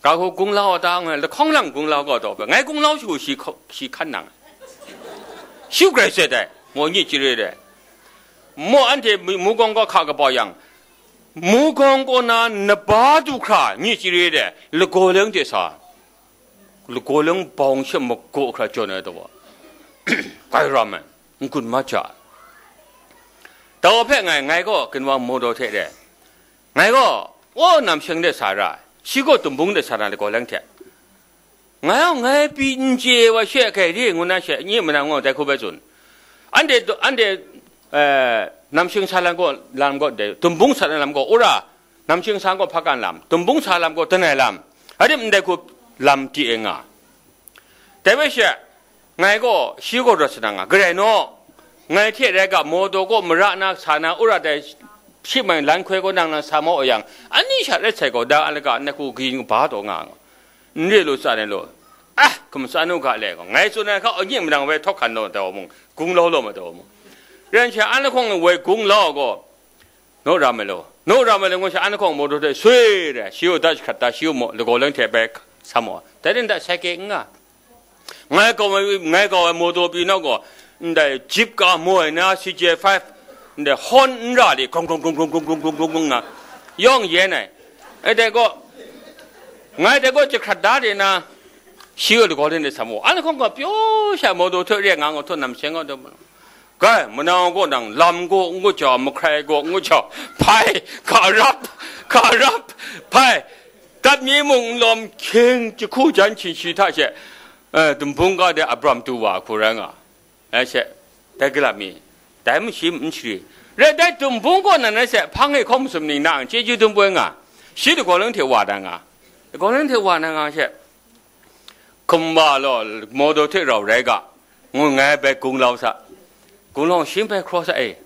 ga hku gunglau a ta, ngai lahkawng lang gunglau gaw taw hpe, ngai gunglau shu shi hkaw-, shi hkan nang ai. Shi grai sat ai, maw, nyi chyare de. Maw, anhte mu-, mugawng kaw hka kabau yang, mugawng kaw na naba du hkra, nyi chyare de, lagaw leng hte sa. Lagaw leng bawng she magaw hkra jawn ai taw, grai ram ai, n-gun mat ja ai. Dau hpe ngai, ngai gaw ginwang mawdaw hte re, ngai gaw, o, namsheng de sa ra ai, shi gaw dumbung de sa na lagaw leng hte. Ngai gaw ngai pyi n chye wa she, hkai re ngu na she, nye manang gaw dai hku bai tsun. Anhte, anhte, eh, namsheng sa lam gaw, lam gaw dai, dumbung sa na lam gaw, ura, namsheng sa gaw hpakan lam, dumbung sa lam gaw danai lam, a rim ndai hku lam di e nga. Dai bai she, ngai gaw shi gaw rawt sa na nga, garai naw, ngai hte rai ga, mawdaw kaw mara na sa na, ura dai shi mai lan hkoi kaw nang na sa maw yang, ani sha rai sai gaw, da a laga na hku kayin kaba taw nga nga, n re lu tsan ai law, ah, hkum tsan u ga le gaw, ngai tsun ai hka, anyi manang wai htawk hkan law ma taw mung, gunglau law ma taw mung, ren she an lahkawng wai gunglau gaw, naw ram ai law, naw ram ai law, ngu sha, an lahkawng mawdaw hte swi re, shi u da jahkrat da, shi u maw, lagaw leng hte bai sa maw, dai rin da sai ke n nga. Ngai gaw ai, ngai gaw ai mawdaw pyi nau gaw, ndai jeep ka moi na C J five, ndai horn n ra li, grong, grong, grong, grong, grong, grong, grong, grong, grong nga, yawng yen ai. E dai gaw, ngai dai gaw jahkrat da de na, shi u lagaw leng de sa maw, an lahkawng gaw pyaw sha mawdaw hte re nga, nga htaw namsheng gaw, Kai, manang gaw nang lam gaw n gaw ja, mahkrai gaw n gaw ja, hpai, hka rap, hka rap, hpai, dap mi mung n lawm hkying jahku jan hkying shi hta she, eh, dumbung ga de abram tu wa hku rai nga ai she, dai galap mi, dai mashi n shari. Rai dai dumbung gaw nan rai she, hpang e hkawng masum ning nang chyeju dum poi nga, shi lagaw lang hte wa da nga, lagaw lang hte wa na nga she, Hkum wa law, mawdaw hte rau rai ga, ngu ngai bai gung lau sa. Gunglawng shing bai cross ai.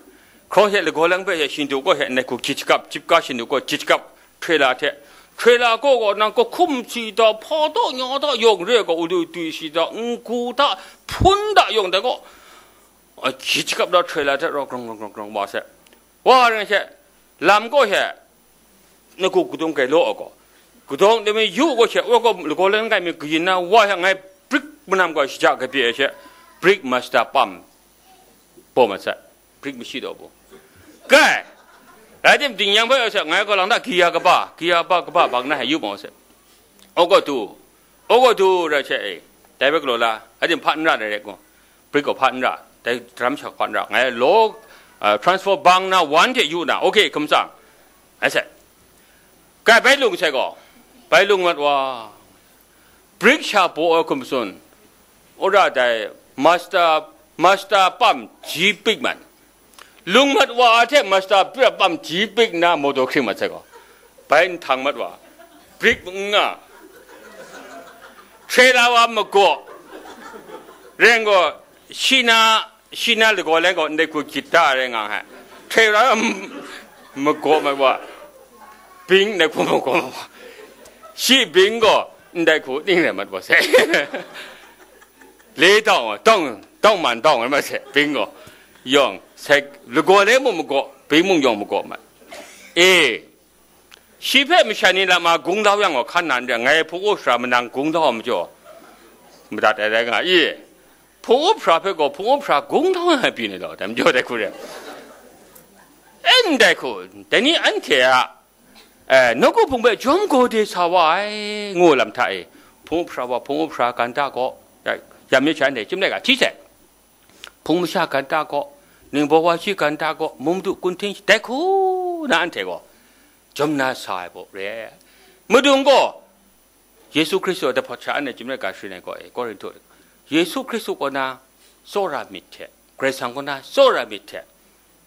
Cross hte lagaw lang hpe hte shingdu kaw hte nai hku jit shakap, jipka shingdu kaw jit shakap, trailer hte. Trailer kaw kaw nang kahkum si ta, hpa ta, nya ta, yawng re kaw, ulu tui si ta, ngu ta, hpun ta, yawng ta kaw, a, jit shakap da trailer hte raw grong, grong, grong, grong, wa se. Wa ring hte, lam kaw hte, na ku kadung kai law a gaw, kadung dai mi yu gaw she, wa gaw lagaw lang kai mi kayin na, wa hta ngai brick manam gaw shaja kabye ai she, brick master pam bawm ai sai, brick mashi daw bu. Kai, rai tim ding yang bai ai sai, ngai gaw lang da giya kaba, giya ba kaba bang na hai yu ma sai. O gaw tu, o gaw tu rai she e, dai bai galaw la, rai tim hpa n ra dai rai gaw, brick gaw hpa n ra, dai drum sha hpa n ra, ngai law, ah, transfer bang na wan hte yu na, okay, hkum tsang. Ai sai. Kai bai lung sai gaw, bai lung mat wa, brick sha baw ai hkum tsun, ora dai master, master pam ji pik man. Lung mat wa a hte master pam ji pik na motor hkring mat sai gaw, bai nhtang mat wa, brick n nga, trailer wa magaw, reng gaw, shi na, shi na lagaw leng gaw ndai hku jit da ai rai nga ai. Hte ra, m-, magaw mai wa, bing ndai hku magaw mai wa, shi bing gaw ndai hku ning rai mat wa se. Le tawng, tawng, tawng man tawng ai ma se, bing gaw. Yawng, sai, lagaw leng mung magaw, bing mung yawng magaw mat. E, shi hpe masha ni lam a gung lau yang gaw hkan na n re, ngai hpung u sara manang gung lau ai majaw, madat ai rai nga i? Hpung u hpra hpe gaw hpung u hpra gung lau ai pyi ni law, dai majaw dai hku re. E ndai hku, dai ni anhte a, e, nawku hpung hpe jawm gaw de sa wa ai, ngu lam hta e, hpung u hpra wa hpung u hpra ganta gaw, ya, ya myit sha ndai chyum laika hti sai. Hpung masha ganta gaw, ningbaw wa shi ganta gaw, mung madu kun hting dai hku na anhte gaw, jawm na sa ai baw re ai. Madung gaw, Yesu Hkristu a daphawt sha anhte chyum laika sharin ai gaw e, Korinhtu, Yesu Hkristu kaw na tsawra myit hte, Karai Kasang kaw na tsawra myit hte,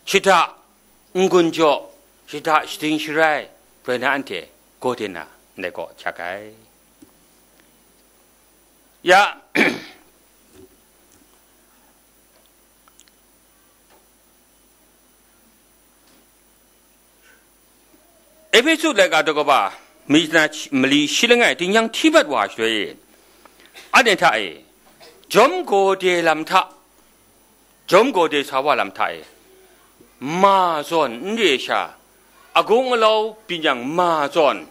shada n-gun jaw, shada shading sharai, rai na anhte gaw de na, ndai gaw hkyak ai. Ya, Ehpesu laika daw kaba, mali na, mali shi langai tingnyang hti mat wa shaloi, anhte hta e, jawm gaw de lam hta, jawm gaw de sa wa lam hta e, ma zawn n re sha, agung alau byin yang ma zawn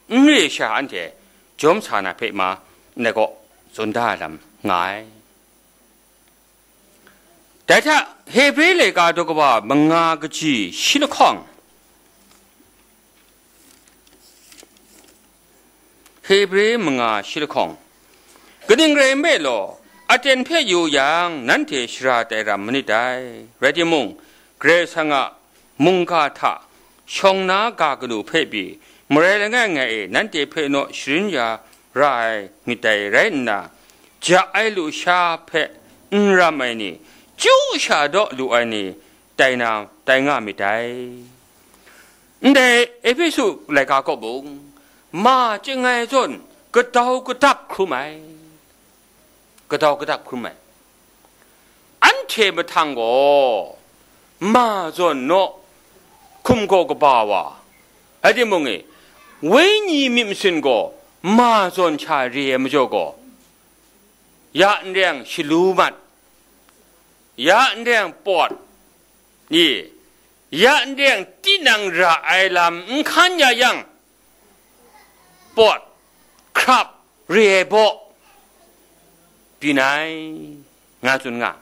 n re sha anhte jawm sa na hpe ma, ndai gaw tsun da ai lam nga ai. Dai hta, Hebre laika daw kaba manga kaji shi lahkawng, Hebre manga shi lahkawng, kaning rai nme law, aten hpe yu yang, nanhte shara tai ram manit dai. Rai timung, Karai Kasang a mungga hta shawng na ga kanu hpe pyi, marai langai ngai e nanhte hpe naw sharin ya ra ai myit dai rai nna, ja ai lusha hpe n ram ai ni, chyu sha daw lu ai ni, tai na, tai nga myit dai. Ndai Ehpesu laika kaw mung, ma chyangai zawn kadau kadap hkrum ai. Kadau kadap hkrum ai. Anhte mahtang gaw, ma zawn naw, hkum gaw kaba wa, rai timung e, wenyi myit masin gaw, ma zawn sha re ai majaw gaw, ya n reng shalu mat, ya n reng pawt, i, ya n reng tinang ra ai lam n hkan ya yang, pawt, hkrap, re ai baw, byin ai, nga tsun nga,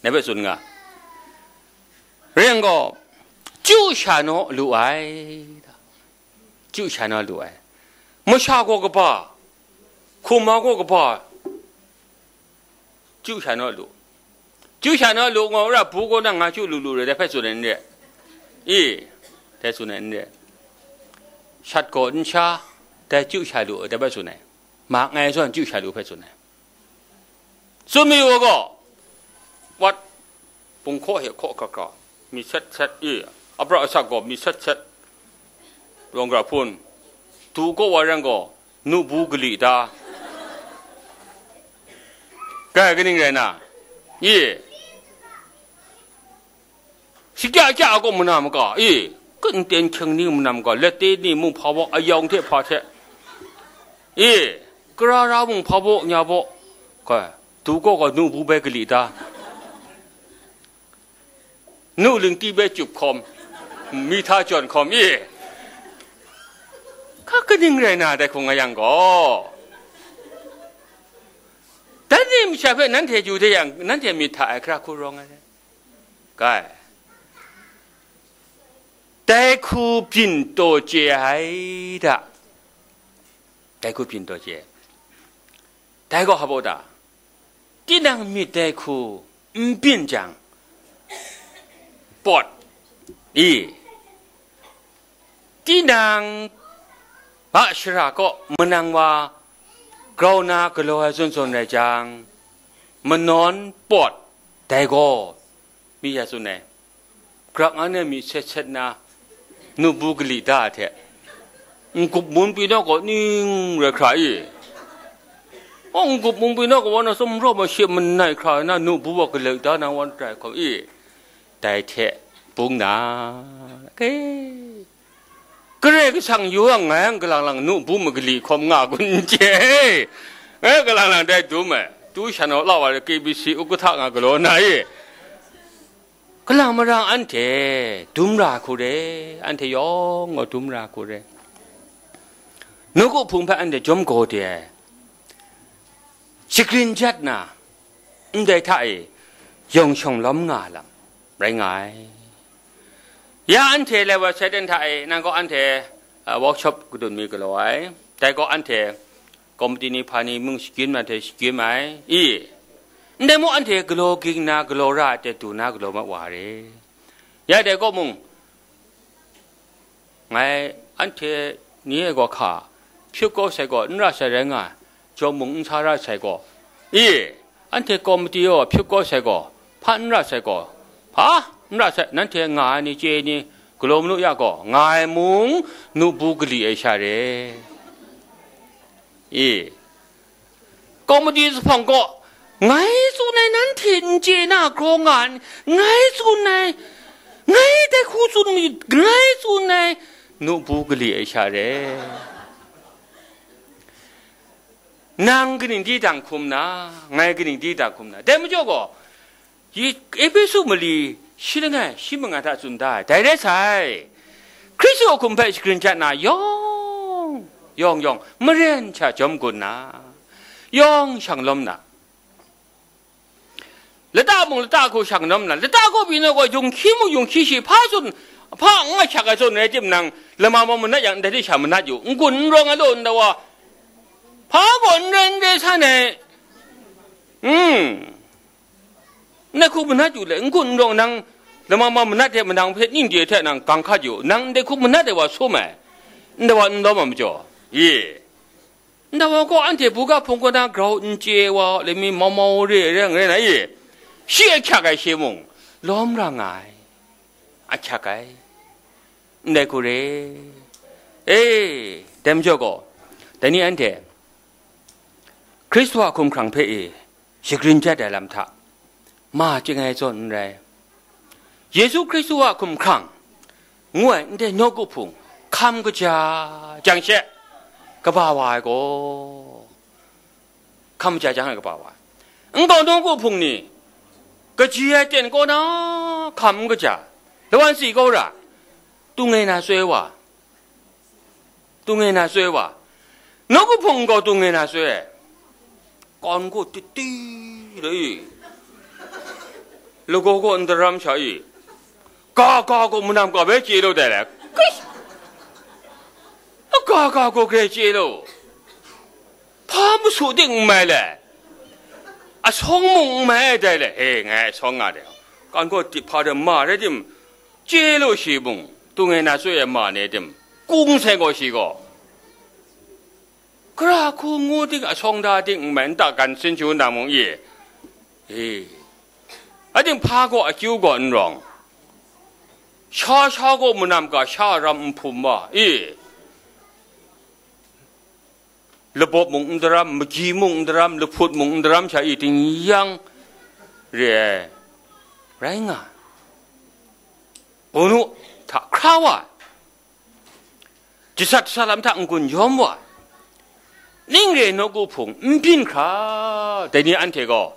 ngai hpe tsun nga. Rai yang gaw, chyu sha naw lu ai, chyu sha naw lu ai, masha gaw kaba, hkum ma gaw kaba, chyu sha naw lu. Chyu sha naw lu, nga ra bu gaw nang nga chyu lu lu re, dai hpe tsun ai n re? I, dai tsun ai n re? Shat gaw n sha, dai chyu sha lu, dai hpe tsun ai. Ma ngai zawn chyu sha lu hpe tsun ai. Tsun mayu gaw, wat, bung hkaw hte hkaw hkra hkra, mi set set, i, apra asak gaw mi set set, rawng gra hpun, du kaw wa rang gaw, nu bu kali ta? Kai kaning rai na? Ye, Shakya kya gaw mana maga, e, kanten hkyeng ni mana maga, late ni mung hpa baw, ayawng hte hpa hte, e, kara ra mung hpa baw, nya baw, kai, du kaw gaw nu bu bai kali ta? Nu lingti bai cup hkawm, mi hta jawn hkawm, e, hka kaning rai na dai hkung nga yang gaw, dan ni masha hpe nanhte yu de yang, nanhte myit hta ai hkra hku rawng ai. Kai. Dai hku byin taw chye ai da. Dai hku byin taw chye. Dai gaw hpa baw da. Tinang myit dai hku n byin jang, pawt i. Tinang a shara kaw manang wa grau na galaw ai zawn zawn rai jang, manawn pawt dai gaw, mi ya tsun ai, grak nga ne mi set set na, nubu kali da hte, n-gup mun pyi na gaw ning rai hkra i? Aw, n-gup mun pyi na gaw, wa na sumrawp ma she manai hkra na, nubu wa galek da na, wan rai hkawm i? Dai hte bung na, ke, Karai Kasang yawng ngai ang galang lang nu bu magali hkawm nga kun n chye. Ngai galang lang dai dum ai, tu shan aw la wa K B C ukata nga galaw na e. Kalang marang anhte dum ra hku re, anhte yawng gaw dum ra hku re. Nawku hpung hpe anhte jawm gaw de ai. Shagrin jat na, ndai hta e yawng shawng lawm nga lam rai nga ai. Ya anhte lai wa Satan hta e, nang gaw anhte, a, workshop kadun mi galaw ai. Dai gaw anhte komiti ni hpa ni mung shagyim na hte shagyim ai. I, ndai mung anhte galaw ging na, galaw ra ai hte du na galaw mat wa re. Ya dai gaw mung, ngai anhte ni e gaw hka, hpyit kau sai gaw, n ra sai rai nga, jawm mung n sa ra sai gaw, i, anhte komiti e gaw hpyit kau sai gaw, hpa n ra sai gaw, hpa n ra sai, nanhte nga ai ni, chye ai ni, galaw manu ya gaw, ngai mung nu bu kali ai sha re. I, komiti zuphpawng gaw, ngai tsun ai nanhte n chye na hkraw nga n, ngai tsun ai, ngai dai hku tsun mi, ngai tsun ai, nu bu kali ai sha re. Nang kaning di dang hkum na, ngai kaning di dang hkum na. Dai majaw gaw, yi Epesu mali shi langai, shi manga hta tsun da ai, dai rai sai. Hkristu a hkum hpe shagrin jat na yawng, yawng, yawng, maren hta jawm gun na, yawng shang lawm na. Lata mung lata hku shang lawm na, lata kaw pyi na gaw, yung hkyi mung yung hkyi shi, hpa tsun, hpa n ahkyak ai tsun rai tim nang, lama mung manat yang, ndai hte sha manat yu, n gun n rawng ai law, nda wa, hpa gaw n rai n rai san ai, mm. Ndai hku manat yu le, n gun n rawng nang, lama ma manat hte manang hpe ning de hte nang gang hkat yu, nang ndai hku manat ai wa sum ai, ndai wa n lawm ai majaw, ye, ndai wa gaw anhte buga hpung kaw na grau n chye ai wa, lami mau mau re ai reng rai na ye, shi ahkyak ai she mung, lawm ra nga ai, ahkyak ai, ndai hku re, e, dai majaw gaw, dai ni anhte, Hkristu a hkumhkrang hpe e, shagrin jat ai lam hta, ma ching ai zawn n rai. Yesu Hkristu a hkumhkrang ngu ai ndai nawku hpung hkam kaja jang she, kaba wa ai gaw, hkam kaja jang e kaba wa ai. Nkau nawku hpung ni, kaji ai ten kaw na hkam n kaja, lawan si kau ra, tung ai na soi wa, tung e na soi wa, nawku hpung gaw tung e na soi ai. Kan gaw titi le i, lagaw gaw ndaram sha i, ga ga gaw manam ga bai chye lu dai le. Kai! Ga ga gaw grai chye lu. Hpa masu ting n mai le. Asawng mung n mai ai dai le. He, ngai asawng nga de. Kan gaw tit hpa de ma rai tim, chye lu shi mung, tung e na soi e ma ni tim, kung sai gaw shi gaw, gara hku ngu ting, asawng da ting n mai, nta gan sin shu na mung i, e, ating hpa gaw akyu gaw n rawng, sha sha gaw manam ga sha ram n hpum ma i, labawp mung n daram, magyi mung n daram, lahput mung n daram sha i ting yang re ai, rai nga. Bawnu hta hkra wa ai, jasat sa lam hta n-gun yawm wa ai, ning re nawku hpung n byin hkra, dai ni anhte gaw,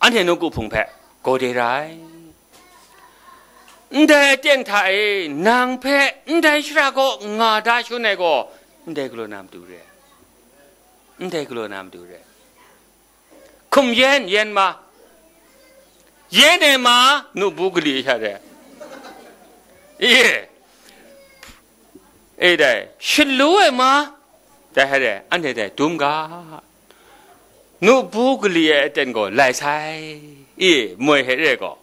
anhte nawku hpung hpe gaw de ra ai. Ndai aten hta e nang hpe ndai shara kaw nga da shangun ai gaw, ndai galaw na matu re ai. Ndai galaw na matu re ai. Hkum yen, yen ma. Yen e ma, nubu kali sha re. Ye. E dai, shalu e ma. Dai hare, anhte dai, dum ga. Nubu kali e aten gaw, lai sai. E, moi he re gaw,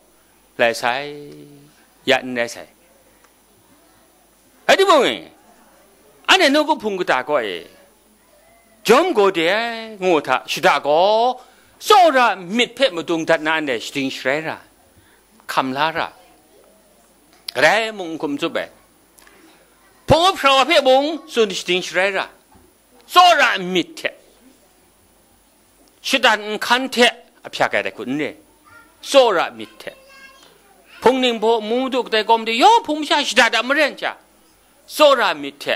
lai sai. Ya n rai sai. Rai timung e, anhte nawku hpung kata kaw e, jawm gaw de ai ngu hta shada gaw, tsawra myit hpe madung dat na anhte shading sharai ra, hkam la ra, kadai mung n hkum tsup ai, hpung up hpra wa hpe mung tsun shading sharai ra, tsawra myit hte, shatan nhkan hte ahpyak ai dai hku n re, tsawra myit hte, hpung ningbaw, mu du, kadai kawm de, yawng hpung masha shada da maren sha, tsawra myit hte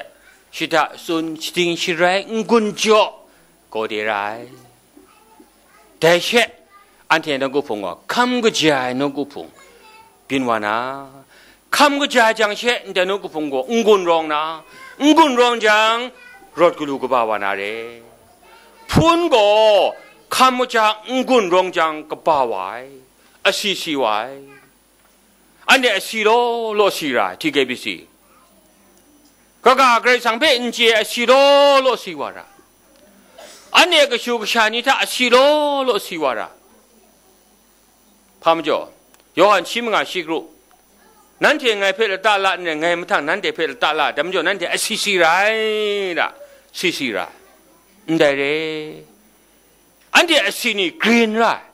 shada tsun, shading sharai, n-gun jaw, gaw de ra ai. Dai she, anhte nawku hpung gaw hkam kaja ai nawku hpung byin wa na, hkam kaja ai jang she ndai nawku hpung gaw n-gun rawng na, n-gun rawng jang, rawt galu kaba wa na re. Hpun gaw hkam kaja n-gun rawng jang kaba wa ai, asi si wa ai. Anhte asi law law si ra ai, T K B C. Kaga Karai Kasang hpe n chye ai asi law law si wa ra. Anhte kashu kasha ni hta asi law law si wa ra. Hpa majaw, Yawhan shi manga shi kru, nanhte ngai hpe lata la n rai, ngai mahtang nanhte hpe lata la, dai majaw nanhte asi si ra ai, da, si si ra ai. Ndai re, anhte asi ni grin ra ai.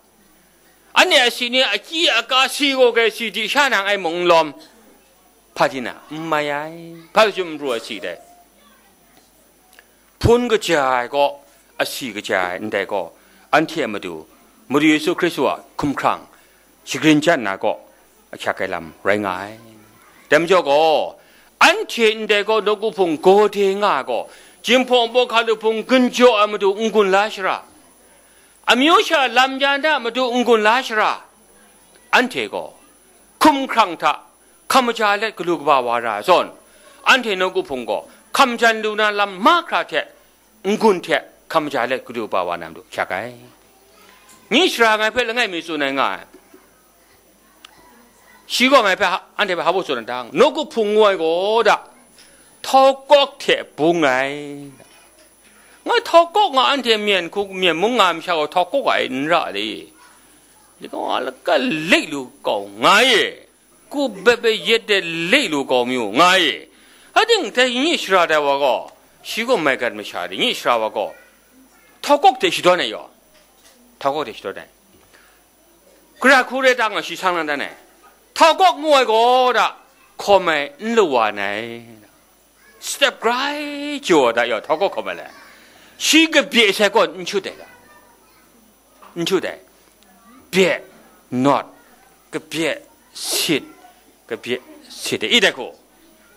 Anhte asi ni akyi aka si gaw, grai si di sha nang ai mung n lawm. Hpa di na, n mai ai. Hpa chyum n pru ai si dai. Hpun kaja ai gaw, asi kaja ai ndai gaw, anhte a matu, Madu Yesu Hkristu a hkumhkrang shagrin chyat na gaw, ahkyak ai lam rai nga ai. Dai majaw gaw, anhte ndai gaw nawku hpung gaw de nga ai gaw, Jinghpaw Npu hkalup hpung gun jaw ai matu n-gun la shara, amyu sha lam ya na matu n-gun la shara, anhte gaw hkumhkrang hta hkam kaja let galu kaba wa ra ai zawn, anhte nawku hpung gaw hkam jan lu na lam mahkra hte n-gun hte hkam kaja let galu kaba wa na matu ahkyak ai. Nye shara ngai hpe langai mi tsun ai nga ai. Shi gaw ngai hpe ha, anhte hpe hpa baw tsun ai dang, nawku hpung ngu ai gaw da, htau kawk hte bung ai. Ngai htau kawk nga, anhte myen hku, myen mung nga ai masha gaw htau kawk ai n ra le? Li gaw nga laka lek lu kau nga e, ku bep e yet de lek lu kau mi u nga e. Ating dai nye shara dai wa gaw, shi gaw maigan masha de, nye shara wa gaw, htau kawk hte shadawn ai yaw, htau kawk hte shadawn ai. Gara hku rai ta nga shi sang lang dan ai. Htau kawk ngu ai gaw da, hkawm ai n lawa nai. Step grai jaw da yaw htau kawk hkawm ai le. Shi kabye sai gaw n shut ai da. N shut ai. Bye, not, kabye, sit, kabye, sit ai. I dai hku.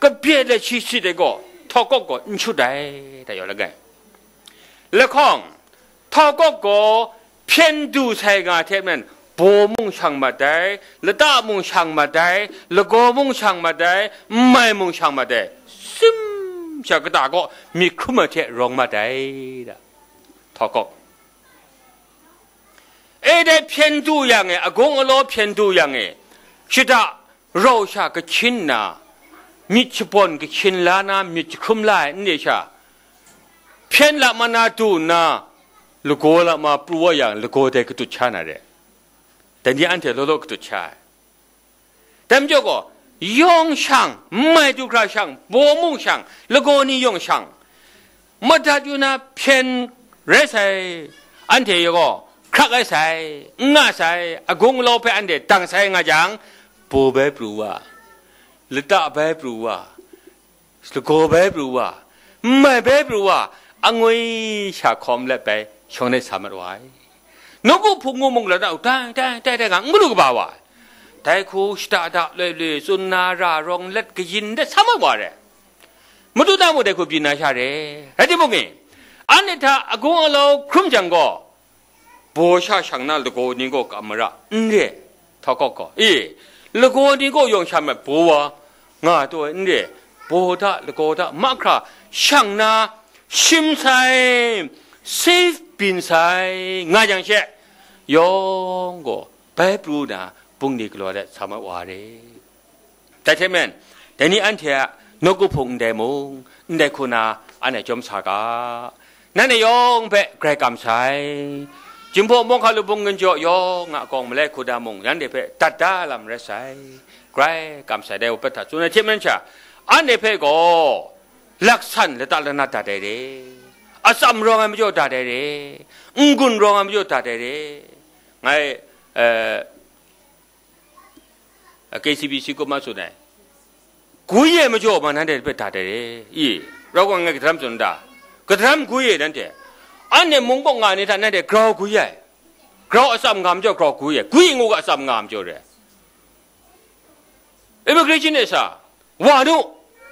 Kabye let shi sit ai gaw, htau kawk gaw n shut ai, da yaw langai. Lahkawng, htau kawk gaw hpyen du sai nga hte maren, baw mung shang mat ai, lata mung shang mat ai, lagaw mung shang mat ai, nmai mung shang mat ai, sim sha kata gaw myit hkrum ai hte rawng mat ai, da. Htau kawk. E dai hpyen du yang e, agung alaw hpyen du yang e, shada rau sha kahkyin nna, myit shabawn kahkyin la na, myit jahkrum la ai n re sha, hpyen lama na du nna, lagaw lama pru wa yang, lagaw dai katut sha na re. Dai ni anhte law law katut sha ai. Dai majaw gaw, yawng shang, nmai du hkra shang, baw mung shang, lagaw ni yawng shang, madat yu na hpyen rai sai, anhte gaw hkrak ai sai, n nga sai, agung alau hpe anhte dang sai nga jang, baw bai pru wa, lata bai pru wa, lagaw bai pru wa, nmai bai pru wa, angwi sha hkawm let bai shawng de sa mat wa ai. Nawku hpung ngu mung la na u, tai, tai, tai, tai nga, n galu kaba wa ai. Dai hku shada da loi loi tsun na ra rawng let kayin de sa mat wa re. Madu na mung dai hku byin na sha re. Rai timung e, anhte hta agung alau hkrum jang gaw, baw sha shang na lagaw ni gaw kam mara n re, htawk gaw, e, lagaw ni gaw yawng sha mat baw wa nga taw ai n re, baw da lagaw da mahkra shang na shim sai, safe byin sai nga yang she, yawng gaw bai pru na bungli galaw let sa mat wa re. Dai hte maren, dai ni anhte a nawku hpung ndai mung, ndai hku na anhte jawm sa ga. Nanhte yawng hpe grai kam sai. Jinghpaw mawhka lubung ginjaw yawng a kawng malai hku da mung, nanhte hpe dat da lam rai sai. Grai kam sai dai wa pet hta tsun ai hte maren sha, anhte hpe gaw laksan lata lanat dat ai re. Atsam rawng ai majaw dat ai re. N-gun rawng ai majaw dat ai re. Ngai, eh, K C B C kuma tsun ai. Gwi e majaw ma nanhte hpe dat ai re. I, rau kawng ngai kadram tsun da. Kadram gwi e nanhte. Anhte mungkawk nga ni hta nanhte grau gwi ai. Grau atsam nga majaw grau gwi ai. Gwi ngu ga atsam nga majaw re. Immigration e sa, wa nu,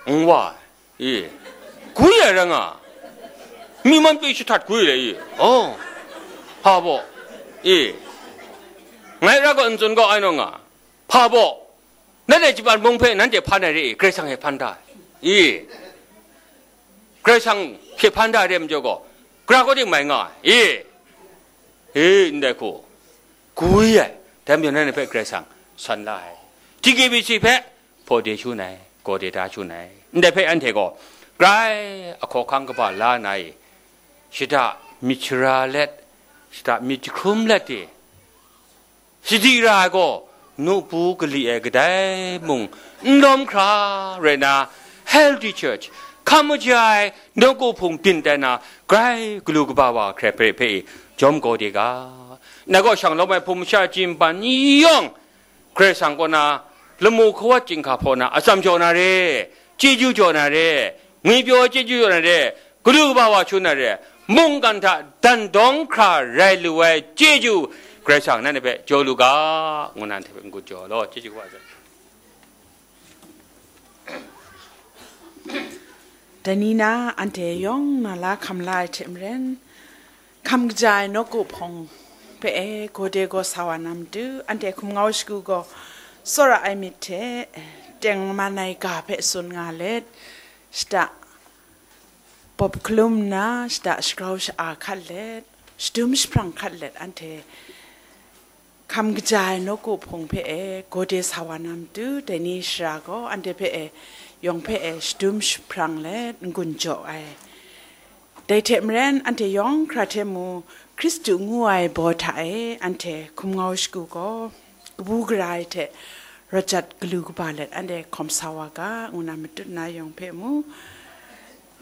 n wa ai. I, gwi ai ra nga. Mi man pyi shahtat gwi le i. Oh. Hpa baw. I. Ngai ra gaw n tsun gaw ai naw nga. Hpa baw. Nanhte Japan mung hpe nanhte hpan ai re i, Karai Kasang hpe hpan da. I. Karai Kasang hpe hpan da re majaw gaw, gara kaw ting mai nga ai. I. E, ndai hku. Gwi ai. Dai majaw nanhte hpe Karai Kasang san la ai. T K B C hpe hpaw de shu nai, gaw de da shu nai. Ndai hpe anhte gaw, grai a hkawhkang kaba la na i, shada myit shara let, shada myit jahkrum let de, sadi ra ai gaw, nupu kali ai kadai mung n lawm hkra rai na, healthy church, hkam kaja ai nawku hpung byin tai na, grai galu kaba wa hkrai hpe hpe i jawm gaw de ga. Ngai gaw shang lawm ai hpung masha chyi npan ni yawng, Karai Kasang kaw na lamu hkawat chyinghka hpaw na atsam jaw na re, chyeju jaw na re, ngwipyaw chyeju jaw na re, galu kaba wa shu na re, mungkan hta dan dawng hkra rai lu ai chyeju, Karai Kasang nanhte hpe jaw lu ga, ngu na nanhte hpe n-gun jaw law, chyeju kaba zawn. Dai ni na anhte yawng na la hkam la ai hte maren, hkam kaja ai nawku hpawng hpe e gaw de gaw sa wa na matu, anhte hkum ngau shagu gaw tsawra ai myit hte tengman ai ga hpe tsun nga let, shada pawp hkalum nna, shada shagrau sha-a hkat let, shadum jahprang hkat let, anhte hkam kaja ai nawku hpawng hpe e gaw de sa wa na matu, dai ni shara gaw anhte hpe e, yawng hpe e shadum jahprang let n-gun jaw ai. Dai hte maren, anhte yawng hkra hte mu, Hkristu ngu ai baw hta e anhte hkum ngau shagu gaw, kabu gara ai hte rawt jat galu kaba let anhte hkawm sa wa ga, ngu na matut na yawng hpe mu,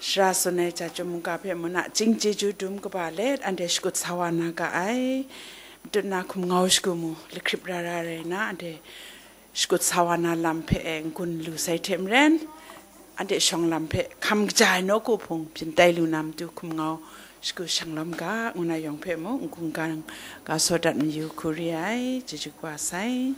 shara tsun ai ja chyum mungga hpe mu, nachying chyeju dum kaba let anhte shakut sa wa na ga ai. Matut na hkum ngau shagu mu, lahkrip ra ra rai na, anhte shakut sa wa na lam hpe e n-gun lu sai hte maren, anhte shawng lam hpe hkam kaja ai nawku hpung byin tai lu na matu hkum ngau shagu shang lawm ga, ngu na yawng hpe mu, n-gun gang ga saw dat mayu hku re ai, chyeju kaba sai.